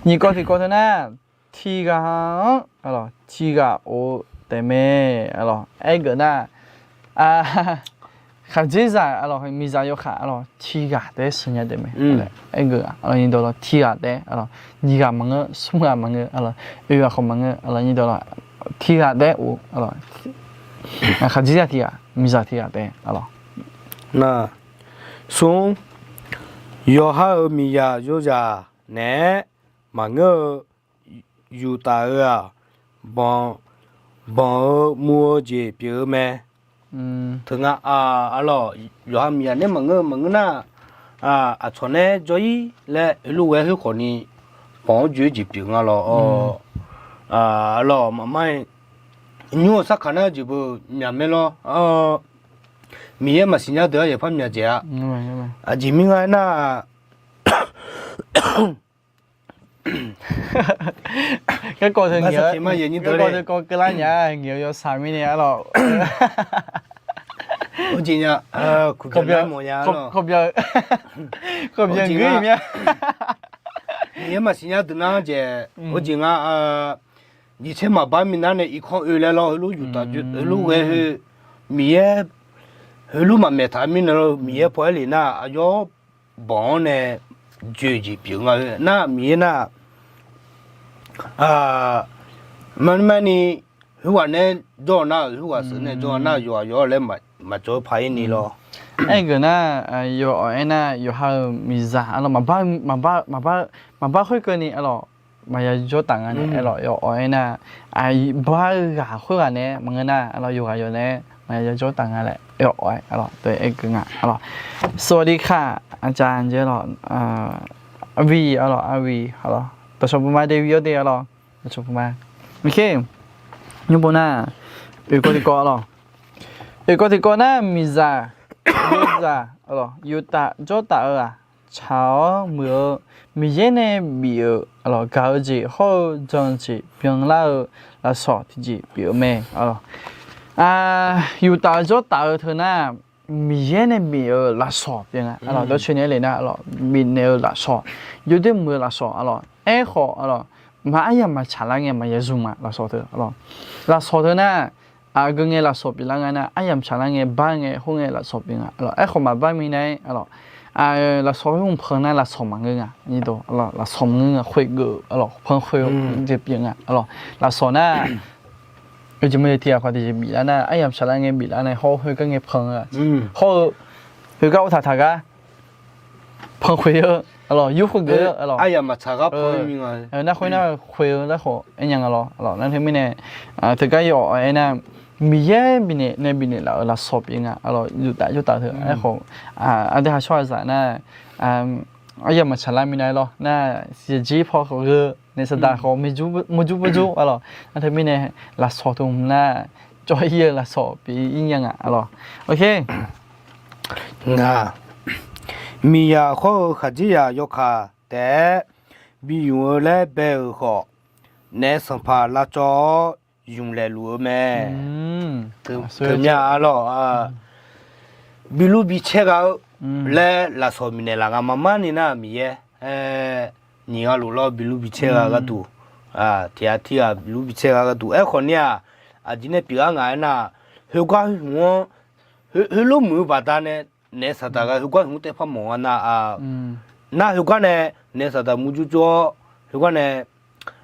Nyiq kawv tiqkawv teu nar, tiqghaq-anr, arlawq, tiqghaq of taef mae, arlawq. Aergeuf nar, khaqdzerzaq, arlawq, miqzaq yawkaq, arlawq, tiqghaq taef-aer sheuqnya taef mae. Aergeuf, arlawq, nyiq dawq lawr, tiqghaq taef-aer, arlawq, nyiq ghaq maqngeur, smr ghaq maqngeur, arlawq, oe ghaq khawf maqngeur, arlawq, nyiq dawq lawr, tiqghaq taef-aer of, arlawq, khaqdzerzaq tiqghaq, miqzaq tiqghaq taef-aer, arlawq. Nar, smr, yawqha-euq miqzaq yawzaq naeq-aer maqngeur-eu yuftaf-eu-aq, banq, banq-eu muv-eu jeq pyeuf-eu mae. Teu nga, arlawq, yawqha miqzaq nae maqngeur-eu maqngeur nar, aqcawq nae jawr-ir laer heulof ghae khoer khawf ni, banq-anr joe-ir jeq pyeuf nga lawr. Arlawq, maqmar-iq, nymr-eu sarkaq nar jeq beu myaq mae lawr. Miqyaer maqsiq nya deuq-anr yaqpar myaq dzaeq-a. Aqjeq mirnae aernar, garkawv teu ngaeq-eu, garkawv teu kawv keuvlar nya ngaeq-eu yawshaq mirnae, arlawq, jeq nya, kawqbya, kawqbya ngeur-iq mya. Miqyaer maqsiq nya deuq nar jeq, jeq nga, jeqtser maqbar minav nae irkanr oe laer lawr, heulof yuftaf, heulof ghae heu, Miqyaer, heulof maqmaeq taq mirnae lawr, Miqyaer paw aer lef nar aqyawf banq-anr nae joe jeq pyeuf nga-eu nar, Miqyaer nar, marni marni, khoerghaq nae jawr-eu nar-euq, khoerghaq sheuq nae jawr-eu nar, yawqghaq yawq-awr laer maqcawv-eu paq-ir ni lawr. Aergeuf nar, yawf awq aernar, yawqha-euq miqzaq, arlawq, maqbar khoerkeuvni, arlawq, maqya jawr taf nga nae, arlawq, yawf awq aernar, bar-eu ghaq khoerghaq nae maqngeur nar, arlawq, yawqghaq yawq nae maqya jawr taf nga laer, yawf awq aer, arlawq, teu aergeuf nga, arlawq. สวัสดีค่ะ อาจารย์ jeq, arlawq, arvi, arlawq, arvi, arlawq, ประชมภัณฑ์มา David เยอะดี arlawq, ประชมภัณฑ์มา โอเค nymr bo nar, oeq kawv tiqkawv, arlawq, oeq kawv tiqkawv nar, miqzaq, yawzaq, arlawq, yuftaf jawr taf-eu-aq, tsaq-awr muiq-eu, Miqyaer nae bif-euq, arlawq, gaq-eu jeq hawr-eu jan-eu jeq byanlar-eu lafsawq tiqjeq pyeuf-eu mae, arlawq. Yuf taf-eu jawr taf-eu teu nar, Miqyaer nae bif-euq lafsawq pyeuf nga. Aqlawq, dawrcoeni aer le nar, aqlawq, bifnaeq-eu lafsawq, yawdoer muiq-eu lafsawq, aqlawq, aerkhawf, aqlawq, maq aryamq maqtsaq lar ngae maqya zmq-a lafsawq teu, aqlawq. Lafsawq teu nar, aqgeu ngae lafsawq pyeuflar nga nar, aryamq tsaqlar ngae bar ngae khoerngae lafsawq pyeuf nga, aqlawq. Aerkhawf maqbar mirnae, aqlawq, lafsawq khoer mq pan nar lafsawq maqngeur nga, lafsawq maqngeur nga, khoergeuf, aqlawq, pan khoer-eu jeq pyeuf nga, aqlawq. Lafsawq nar, yawjeq mawjeq tiq ghaq khawf tiqjeq biflar nar, aryamq tsaqlar ngae biflar nae hawr-eu khoergar ngae pan-eu, hawr-eu khoergar uvtaq taq gar pan khoer-eu, aqlawq, yur khoergeuf-eu, aqlawq, aryamq maqtsaq gar pan-eu, nar khoer nar khoer-eu larkhawf aernya nga lawr, aqlawq. Nar teumirnae, teugar yawf aernar, Miqyaer bifnaeq nae bifnaeq laf-euq lafsawq pyeuf nga, aqlawq, yuf taf yur taf teu. Aerkhawf, aqdui haq tsawrhaqzaq nar, aryamq maqtsaq lar minav lawr nar, siqjir paw khawf gheu, naeq saqdaq khawf murjur murjur, aqlawq. Nar teumirnae, lafsawq teu hmq nar, cawv-ir-eu lafsawq pyeuf-ir nya nga, aqlawq. Ngaq, miqzaq hawr-eu khaqdzerzaq yawkaq taef-aer bi ymq-eu laer bae-euq khawf, naef sanqpaq lavcawv-awr ymq laeqluf-eu mae. Teumya, aqlawq, bilur bicaer gha-eu laer lafsawq bifnaeq laf nga. Maqmar ni nar, Miqyaer nyiq ghaq luf lawr bilur bicaer gha gharduq, tiq ghaq tirghaq bilur bicaer gha gharduq. Aerkhawf ni-aq, aqjeq nae pyeuf-ar ngaq aernar, khoergar khoerhmq-anr, heulof muiq-eu baqdanae naef saqdaq ghae khoergar khoerhmq taef par mawf nga nar, nar khoergar nae naef saqdaq murjur jur-awr, khoergar nae,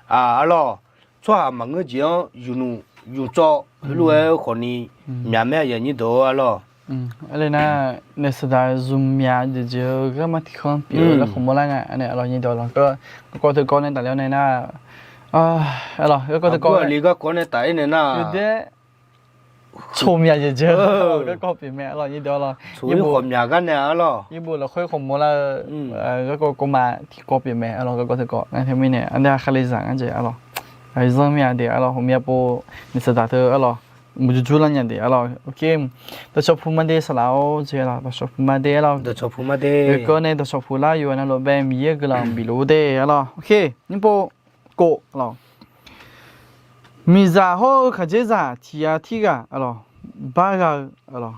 aqlawq, tsawrhaq maqngeur jeq-anr yufnuq yufcawv heulof-aer khawf ni myaq mae, aqyuif aqnyir deuq-or, aqlawq. Aerle nar, naef saqdaq zmq myaq jeq jeq-eu garma tiq khanr pyeuf-eu garkawv mawrlar nga, aqlawq, nyir deuq-or, aqlawq. Garkawv teukawv nae tafler-awr nae nar, aqlawq, garkawv teukawv aqli garkawv nae taf-ir nae nar, yawdaer tsawq myaq jeq jeq-eu garkawv pyeuf mae, aqlawq, nyir deuq-or, aqlawq. Tsawq-ir khawf myaq gar nae, aqlawq, yaerbof lafkhoer khawf mawrlar-eu garkawv kawv ma tiq kawv pyeuf mae, aqlawq. Garkawv teukawv nae teumirnae aqdui haq khaqlezaq ngar jeq, aqlawq, zanr myaq de, aqlawq, hawq myaq pov naef saqdaq teu, aqlawq, murjur jur lar nya de, aqlawq. Dawqcawq puq ma de saqlaq-or jeq, aqlawq, dawqcawq puq ma de, aqlawq. Dawqcawq puq ma de. Yawkawv nae dawqcawq puq lar yawqghaq navluf bae Miqyaer-euq guiqlanq bifluf-ur de, aqlawq. Oke, nyir pov kov, aqlawq. Miqzaq hawr-eu khaqdzerzaq tiq ghaq tirghaq, aqlawq, bar gha-eu, aqlawq.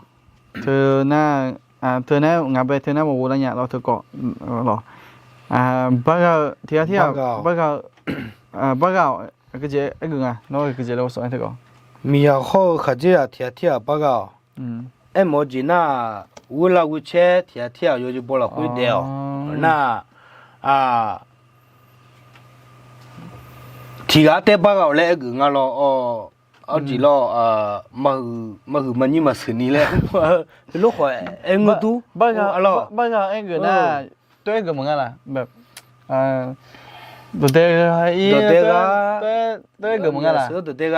Teu nar, teu nar ngaq bae teu nar maqghov lar nya, aqlawq, teukawv, aqlawq. Bar gha-eu tiq ghaq tirghaq, bar gha-eu, bar gha-awq, aqgeujeq aergeuf nga, nawr aqgeujeq laer ghovshaw-aer teukawv. Miqzaq hawr-eu khaqdzerzaq tiq ghaq tirghaq bar gha-awq. Aermawf-eu jeq nar, ghoerlav ghoercaer tiq ghaq tirghaq yawzeu baw lafkhoer daef-awq. Nar, tiq ghaq taer bar gha-awq laer aergeuf nga lawr, awr jeq lawr, maqhuiq maqnyir maqseuq ni laer, heulof khawf aer ngeur dur. Bar gha-awq aergeuf nar, tov-aer geuf maqnga laq? Dawqdae gha-ir, tov-aer geuf maqnga laq? Tiq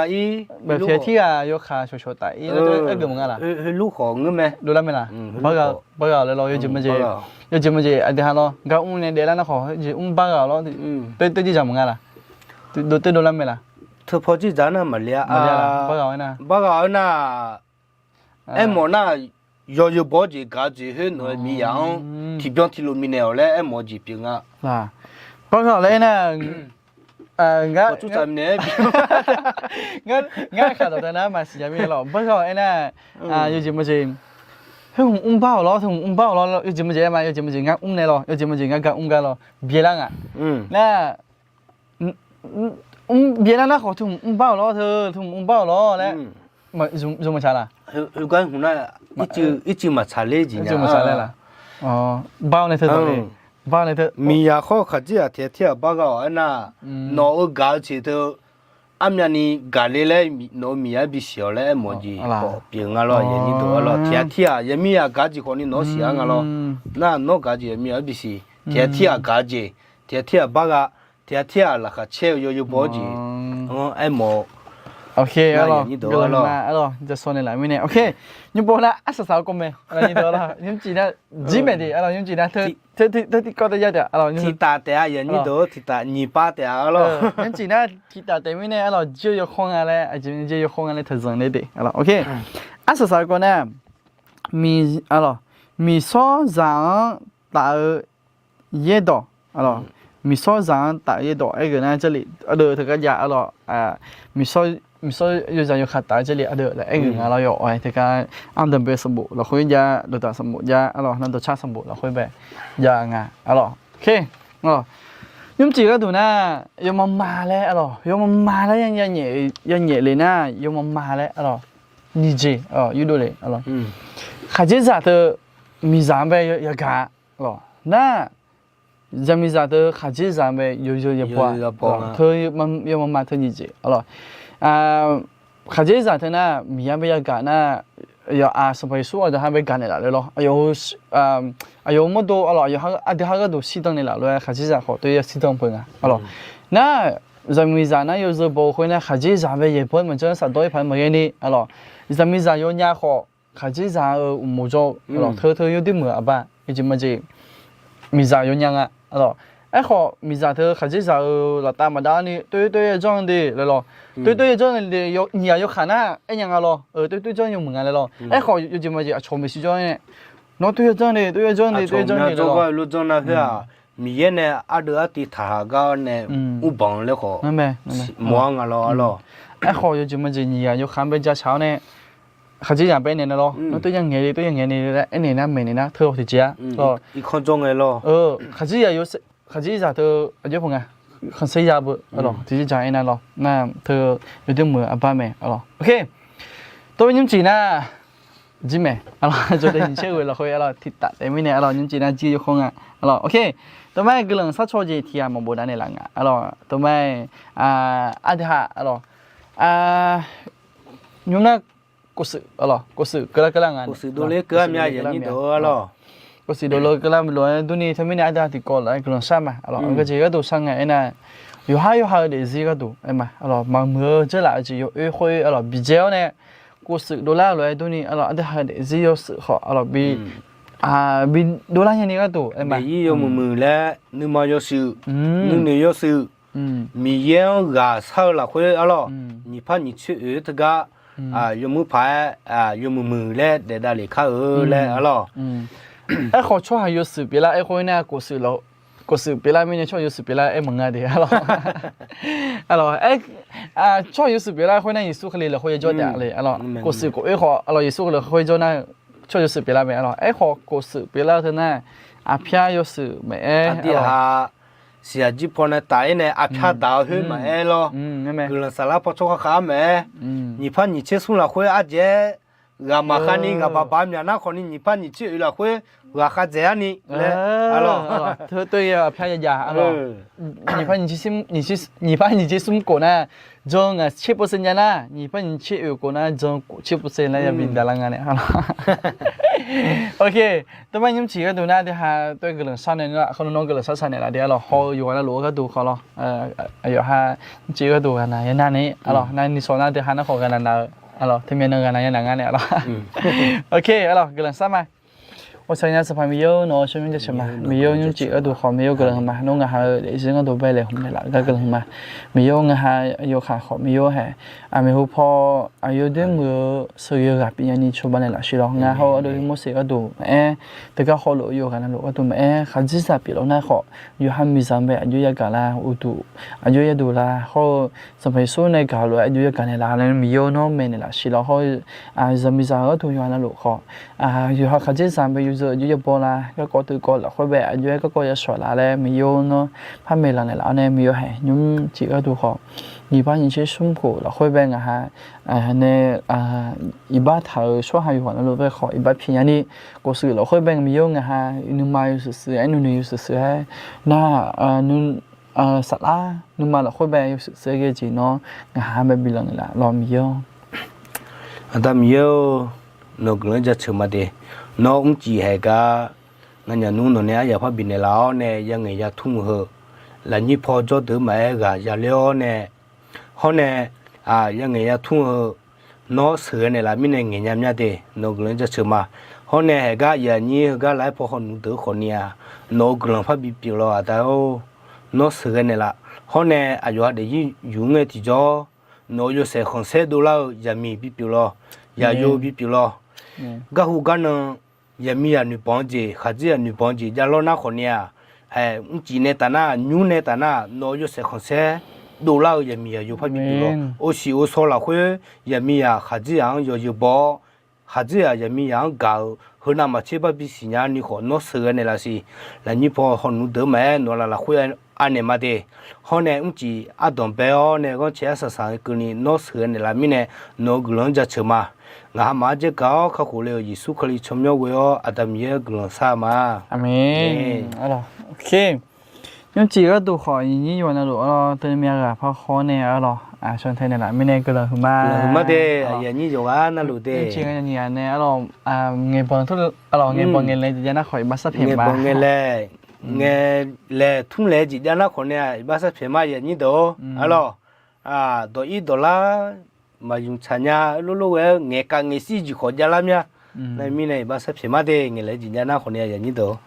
ghaq tirghaq yawkaq shawqshawq taf-ir, tov-aer geuf maqnga laq? Heulof khawf ngeur mae. Dovlar mae laq? Bar gha-awq laer lawr, yawjeq maqjeq, yawjeq maqjeq aqdui haq lawr gar mr nae daeflar nar khawf, jeq mr bar gha-awq lawr, tov-aer dzerdzaq maqnga laq? Dov tov dovlar mae laq? Teupaw dzerdzaq nar maqle-a. Bar gha-awq aernar, aermawf nar, yawzeu baw-awr jeq gaq-eu jeq khoer nawq-eu miqzaq-anr tiqbyan tiqlof minaeq-awq laer aermawf-eu jeq pyeuf nga. Bar gha-awq laer aernar, ngar kaq dawqtawv nar maqsiq nya mir lawr. Bar gha-awq aernar, yawjeq maqjeq, khoer hmq mr bar-awq lawr, teu hmq mr bar-awq lawr, yawjeq maqjeq aer ma, yawjeq maqjeq ngar mr nae lawr, yawjeq maqjeq ngar gar mr gar lawr, byaelar nga. Nar, mr byaelar nar khawf teu hmq mr bar-awq lawr, teu hmq mr bar-awq lawr laer, zmq maqtsaq laq? Ircuf maqtsaq ler jeq nya. Bar-awr nae teu, bar-awr nae teu, miqzaq hawr-eu khaqdzerzaq tiq ghaq tirghaq bar gha-awq aernar, nawq-eu gaq-eu jeq teu armyavni gaq le laer nawq-eu miqzaq-anr bisiq-awq laer aermawf-eu jeq khawf pyeuf nga lawr, aqyuif aqnyir deuq-or lawr. Tiq ghaq tirghaq yaqmir yagaq jeq khawfni nawq-anr siq-ar nga lawr. Nar nawr gaq-eu jeq yaqmir yaq-anr bisiq, tiq ghaq tirghaq gaq-eu jeq, tiq ghaq tirghaq bar gha, tiq ghaq tirghaq laqkhaq caer-eu yawzeu baw-awr jeq-anr aermawf-eu. Aqyuif aqnyir deuq-or lawr. Nymr pov nar arsaq saq-eu kawv mae, nymrcif nar jir maeq de, nymrcif nar teu tiqkawv taef ya taef, tiqtaf taef-a, aqyuif aqnyir deuq-or, tiqtaf nyiq pav taef-a lawr. Nymrcif nar tiqtaf taef mirnae aqlawq jir-eu yawkawr nga laer, aqjeq jir-eu yawkawr nga laer taqzanq le de. Arsaq saq-eu kawv nar, miqsawr zaq-anr taf-eu yaerdawq, miqsawr zaq-anr taf-eu yaerdawq aergeuf nar jarlif ardeuv teugar jav-a lawr. Miqsawr miqsawr yawzaq yawkaq taf-eu Jarlif ardeuv laer aer-eu nga lawr. Yawf-aer teugar ardanqbae sanqbof lafkhoer jav, dawqdaq sanqbof jav arlawq, nar dawqcar sanqbof lafkhoer bae jav nga arlawq. Nymrcif gharduq nar, yawmama laer arlawq, yawmama laer yanyaef le nar, yawmama laer arlawq, nyiq jeq yurdov le arlawq. Khaqdzerzaq teu miqzaq-anr bae yagaq arlawq. Nar, zaqmiqzaq teu khaqdzerzaq bae yawzeu yabaw-a, teu yawmama teu nyiq jeq arlawq. Khaqdzerzaq teu nar, Miqyaer bae yagaq nar, aqyawf-aq Sanqpaq Yeqsur aqdui ha bae gaq naeqlaf le lawr. Aqyawf-euq mawrdo arlawq, aqdui ha gharduq shirdan naeqlaf lof-aer khaqdzerzaq khawf teu ya shirdan peuq nga arlawq. Nar, zaqmiqzaq nar yawzeu baw-eu khoer nar, khaqdzerzaq bae yaeqbawq-aer maqjanr, safdawr-ir paq-aer maqghae ni arlawq. Zaqmiqzaq yawnya khawf, khaqdzerzaq-euq uqmov jawr-eu arlawq, teu teu yawdoer muiq-eu aqbar, yawjeq majeq miqzaq yawnya nga arlawq. Aerkhawf, miqzaq teu khaqdzerzaq-euq laftav maqdav-awr ni, toer toer yajanr de laer lawr. Toer toer yajanr de, nyiq ghaq yawkaq nar aernya nga lawr. Toer toer janr yawmuiq nga laer lawr. Aerkhawf, yawjeq majeq aqcawq maeqshi jawr-aer nae, nawr toer yajanr de, toer yajanr de, toer yajanr de laer lawr. Miqyaer nae ardeuv artiv taqhaq gar-awr nae, urbanq laer khawf mawr-ar nga lawr arlawq. Aerkhawf, yawjeq majeq nyiq ghaq yawkaq-anr bae jashaq-awr nae, khaqdzerzaq bae naeq na lawr, nawr toer ya ngaeq de, toer ya ngaeq de laer aernaeq nar maeqnaeq nar teu-awq tiqjeq-a. Irkanr jawr ngae lawr. Khaqdzerzaq teu aqjox paq nga, khanqsaer ya beu arlawq, tiqjeq jaq aernar lawr nar teu yawdoer muiq-eu aqbar mae arlawq. Tov nymrcif nar, jir mae arlawq, jawrdaef nyiq tser ghoe lafkhoer arlawq, tiqtaf taef mirnae arlawq, nymrcif nar jir yawkhanr nga arlawq. Tov ma-aer guiqlanq sharcaw jeq tiq ghaq maqbof dav naeqlaf nga arlawq. Tov ma-aer aqdui ha arlawq, nymr nar, kofshuif arlawq, kofshuif keuvlar keuvlar nga, kofshuif dovler keuvlar mya, kofshuif dovler keuvlar mya arlawq. Kofshuif dovler keuvlar lof-aer durni teumirnae aqdui ha tiqkawv lof-aer guiqlanq shar ma arlawq. Aqgeu jeq gharduq shar ngae aernar, yawqhar yawqha-eu daefzir gharduq aer ma arlawq, maqmuiq-eu dzeurlaf-eu jeq yawoer khoer arlawq bidzae-awr nae, kofshuif dovlar lof-aer durni arlawq, aqdui ha-eu daefzir yawshuif khawf arlawq bi, bi dovlar nyani gharduq aer ma. Daefzir yawmuiq muiq laer nuima yawshuif, nuinoeq yawshuif, Miqyaer-anr ghaq shar-eu lafkhoer arlawq, nyiq par nyiq tser oeq-eu teugar, yawmuiq paq-aer, yawmuiq muiq laer daef davlef kar-eu laer arlawq. Aerkhawf tsawrhaq yawshuif pyeuflar aer khoer nar, kofshuif pyeuflar mirnae tsawrhaq yawshuif pyeuflar aer maqnga de arlawq. Arlawq, tsawrhaq yawshuif pyeuflar khoer nar Yeqsur Kali lafkhoer yajawr taef le arlawq. Kofshuif kof-aer khawf arlawq, Yeqsur Kali lafkhoer yajawr nar tsawrhaq yawshuif pyeuflar mae arlawq. Aerkhawf kofshuif pyeuflar-eu teu nar, aqpyar yawshuif maqaer arlawq. Siqyaq jir paw nae taf-ir nae aqpyar daq-eu khoer maqaer lawr. Guiqlanq saflar paw tsawrhaq khav-ar maqaer. Nyiq par nyiq tser smr lafkhoer arjaev-aer ghaq maqkhav ni ghaq baq baq myaq nar khawf ni nyiq par nyiq tser oeq lafkhoer ghaq khav dzaeq-ar ni laer arlawq. Teu teu-a aqpyar yajaf arlawq. Nyiq par nyiq tser smr kof nar, jan ngaq tser percent jav nar, nyiq par nyiq tser oeq kof nar jan kof tser percent laer yabi daqlar nga nae arlawq. Tov ma nymrcif gharduq nar, aqdui ha tov-aer guiqlanq shar naeq nar, khawf nawr guiqlanq shar shar naeqlaf de arlawq. Haw-eu yawqghaq navluf-eu gharduq khawf lawr, aqyawf ha nymrcif gharduq ghaqnaq ya nar ni arlawq. Nar nishawq nar aqdui ha nar khawf ghaqnaq naq-eu arlawq, teumyav nan ghaqnaq ya naq nga nae arlawq. Arlawq, guiqlanq shar ma. Awq saqnya Sanqpaq Miqyaer-or, nawq-awr shawrmyanr jaceuq ma. Miqyaer-or, nymrcif gharduq khawf Miqyaer-or, guiqlanq ma. Nawr ngaq ha-eu daefzir gharduq bae laeqhmq naeqlaf gar guiqlanq ma. Miqyaer-or, ngaq ha yawkaq khawf Miqyaer-or haeq, aqmeq hu paw aqyawf doer muiq-eu sheuqghae ghaq pyeufnya ni cawba naeqlaf shir lawr. Ngaq ha-eu ardov Morseq gharduq maqaer, teugar hawluf-eu yawqghaq navluf gharduq maqaer, khaqdzerzaq pyeuflar nar khawf, yawqha miqzaq bae aqjox yagaq la, uqduq aqjox yaduq la, hawr-eu Sanqpaq Yeqsur nae gaq lof-aer aqjox yagaq naeqlaf laer Miqyaer-or, nawr maeqnaeqlaf shir lawr. Hawr-eu zaqmiqzaq gharduq yawqha navluf khawf, yawqha khaqdzerzaq bae yawzeu aqjox yabaw la, garkawv teukawv lafkhoer bae aqjox-aer garkawv yashawq la laer Miqyaer-or, nawr par maeqlanq naeqlaf-awr nae Miqyaer-or haeq, nymrcif gharduq khawf nyiq par nyiq tser smr khof lafkhoer bae ngaq ha nae iqbax taq-euq tsawrhaq yawqghaq navluf bae khawf iqbax pyaeqnya ni, kofshuif lafkhoer bae Miqyaer-or, ngaq ha nuima yawshuif shuif-aer, nuinoeq yawshuif shuif-aer nar, saflar nuima lafkhoer bae yawshuif shuif-aer ghae jeq nawr ngaq ha bae bilanq naeqlaf lawr Miqyaer-or. Aqda Miqyaer-or, nawq-eu guiqlanq-anr jaceuq ma de. Nawr mrcif haeq gar nganyaf nmr nawq nae aryaq par bifnaeq laf-awr nae yangaeq yatmr-eu heu, lafnyir paw jawrdeuq maqaer ghaq yaler-awr nae, hawr nae yangaeq yatmr-eu heu, nawr sheuqghae naeqlaf mirnae ngaeqnya mya de. Nawq-eu guiqlanq-anr jaceuq ma. Hawr nae haeq gar aqyuif aqnyir heugar laf-aer paw hawnuv deuq-eu khawf ni-aq, nawq-eu guiqlanq par bipyeuf lawq aqda-or. Nawr sheuqghae naeqlaf. Hawr nae aqyawf-a daefzir yuf ngae tiqjawr, nawq-euq yawshaef khanqsaer dovlar-eu zaqmiq bipyeuf lawq, zaqyo bipyeuf lawq. Garhu garnan zaqmiqzaq noeqbanq-eu jeq, khaqdzerzaq noeqbanq-eu jeq javlawr nar khawf ni-aq, mrcif nae taf nar, nymr nae taf nar, nawq-euq yawshaef khanqsaer dovlar-eu zaqmiqzaq yawqpar bi pyeuf lawr. Osiq osaw lafkhoer zaqmiqzaq khaqdzerzaq-anr yawzeu baw-awr, khaqdzerzaq zaqmiqzaq-anr gaq-euq heunav maqtser bar bisiq nya ni khawf nawr sheuqghae naeqlaf siq. Lafnyir paw hawq nmr deuq-anr maqaer nawq-eu laf lafkhoer anaeq ma de. Hawr nae mrcif ardanq bae-awr nae ghanrcae arsaq saq-eu keuvni nawr sheuqghae naeqlaf mirnae nawq-eu guiqlanq-anr jaceuq ma. Ngaq hamaf-anr jaergaq-awr kakhof le-euq Yeqsur Kali tsawrmyanr ghoe-awr Aqda Miqyaer-anr guiqlanq shar ma. Aqmeq. Nymrcif gharduq khawf nyiq nyir yawq navluf arlawr teumya ghaq par khawr nae arlawr, aqsur tae naeqlaf mirnae guiqlanq huiqma. Huiqma de, aqyuif aqnyir yawqghaq navluf de. Nymrcif ngar nyiq ghaq nae arlawr, ngaeqbanq ngaeqlaer jeq jav nar khawf iqbax sharpyaeq ma. Ngaeqbanq ngaeqlaer, ngaeq laeq tmr laeq jeq jav nar khawf nae iqbax sharpyaeq ma aqyuif aqnyir deuq-or arlawr. Dawq ir dawq lar maqzmq tsaq nya lor lor ghae-aer ngaeqkav ngaeqshir jeq khawf javlar mya. Nar mirnae iqbax sharpyaeq ma de, ngaeq laeq jeq jav nar khawf nae aqyuif aqnyir deuq-or.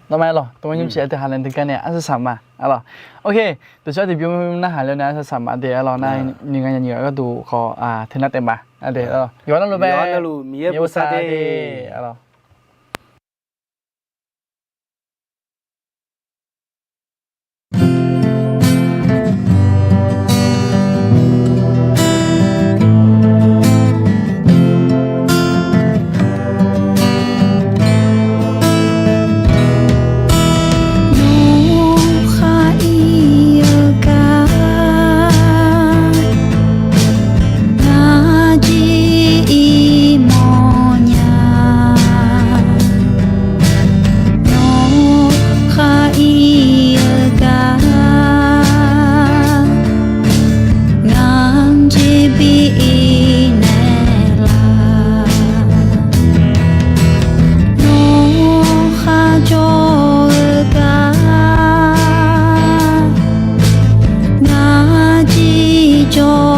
Nawmaf arlawr, tov nymrcif aqdui haq laeq dui gar nae arsaq saq ma arlawr. Ok, dawqshawr tiqbymr narhaq le nae arsaq saq ma de arlawr. Nar nyiq ghaq nyiq ghaq gharduq khawf teunar taef ma. Yawqghaq navluf bae, Miqyaer bosav de arlawr. Nawr khar ir-eu gar ngar jir ir mawrnya. Nawr khar ir-eu gar ngar jir bi ir naeqlaf. Nawr khar jawr-eu gar ngar jir jawr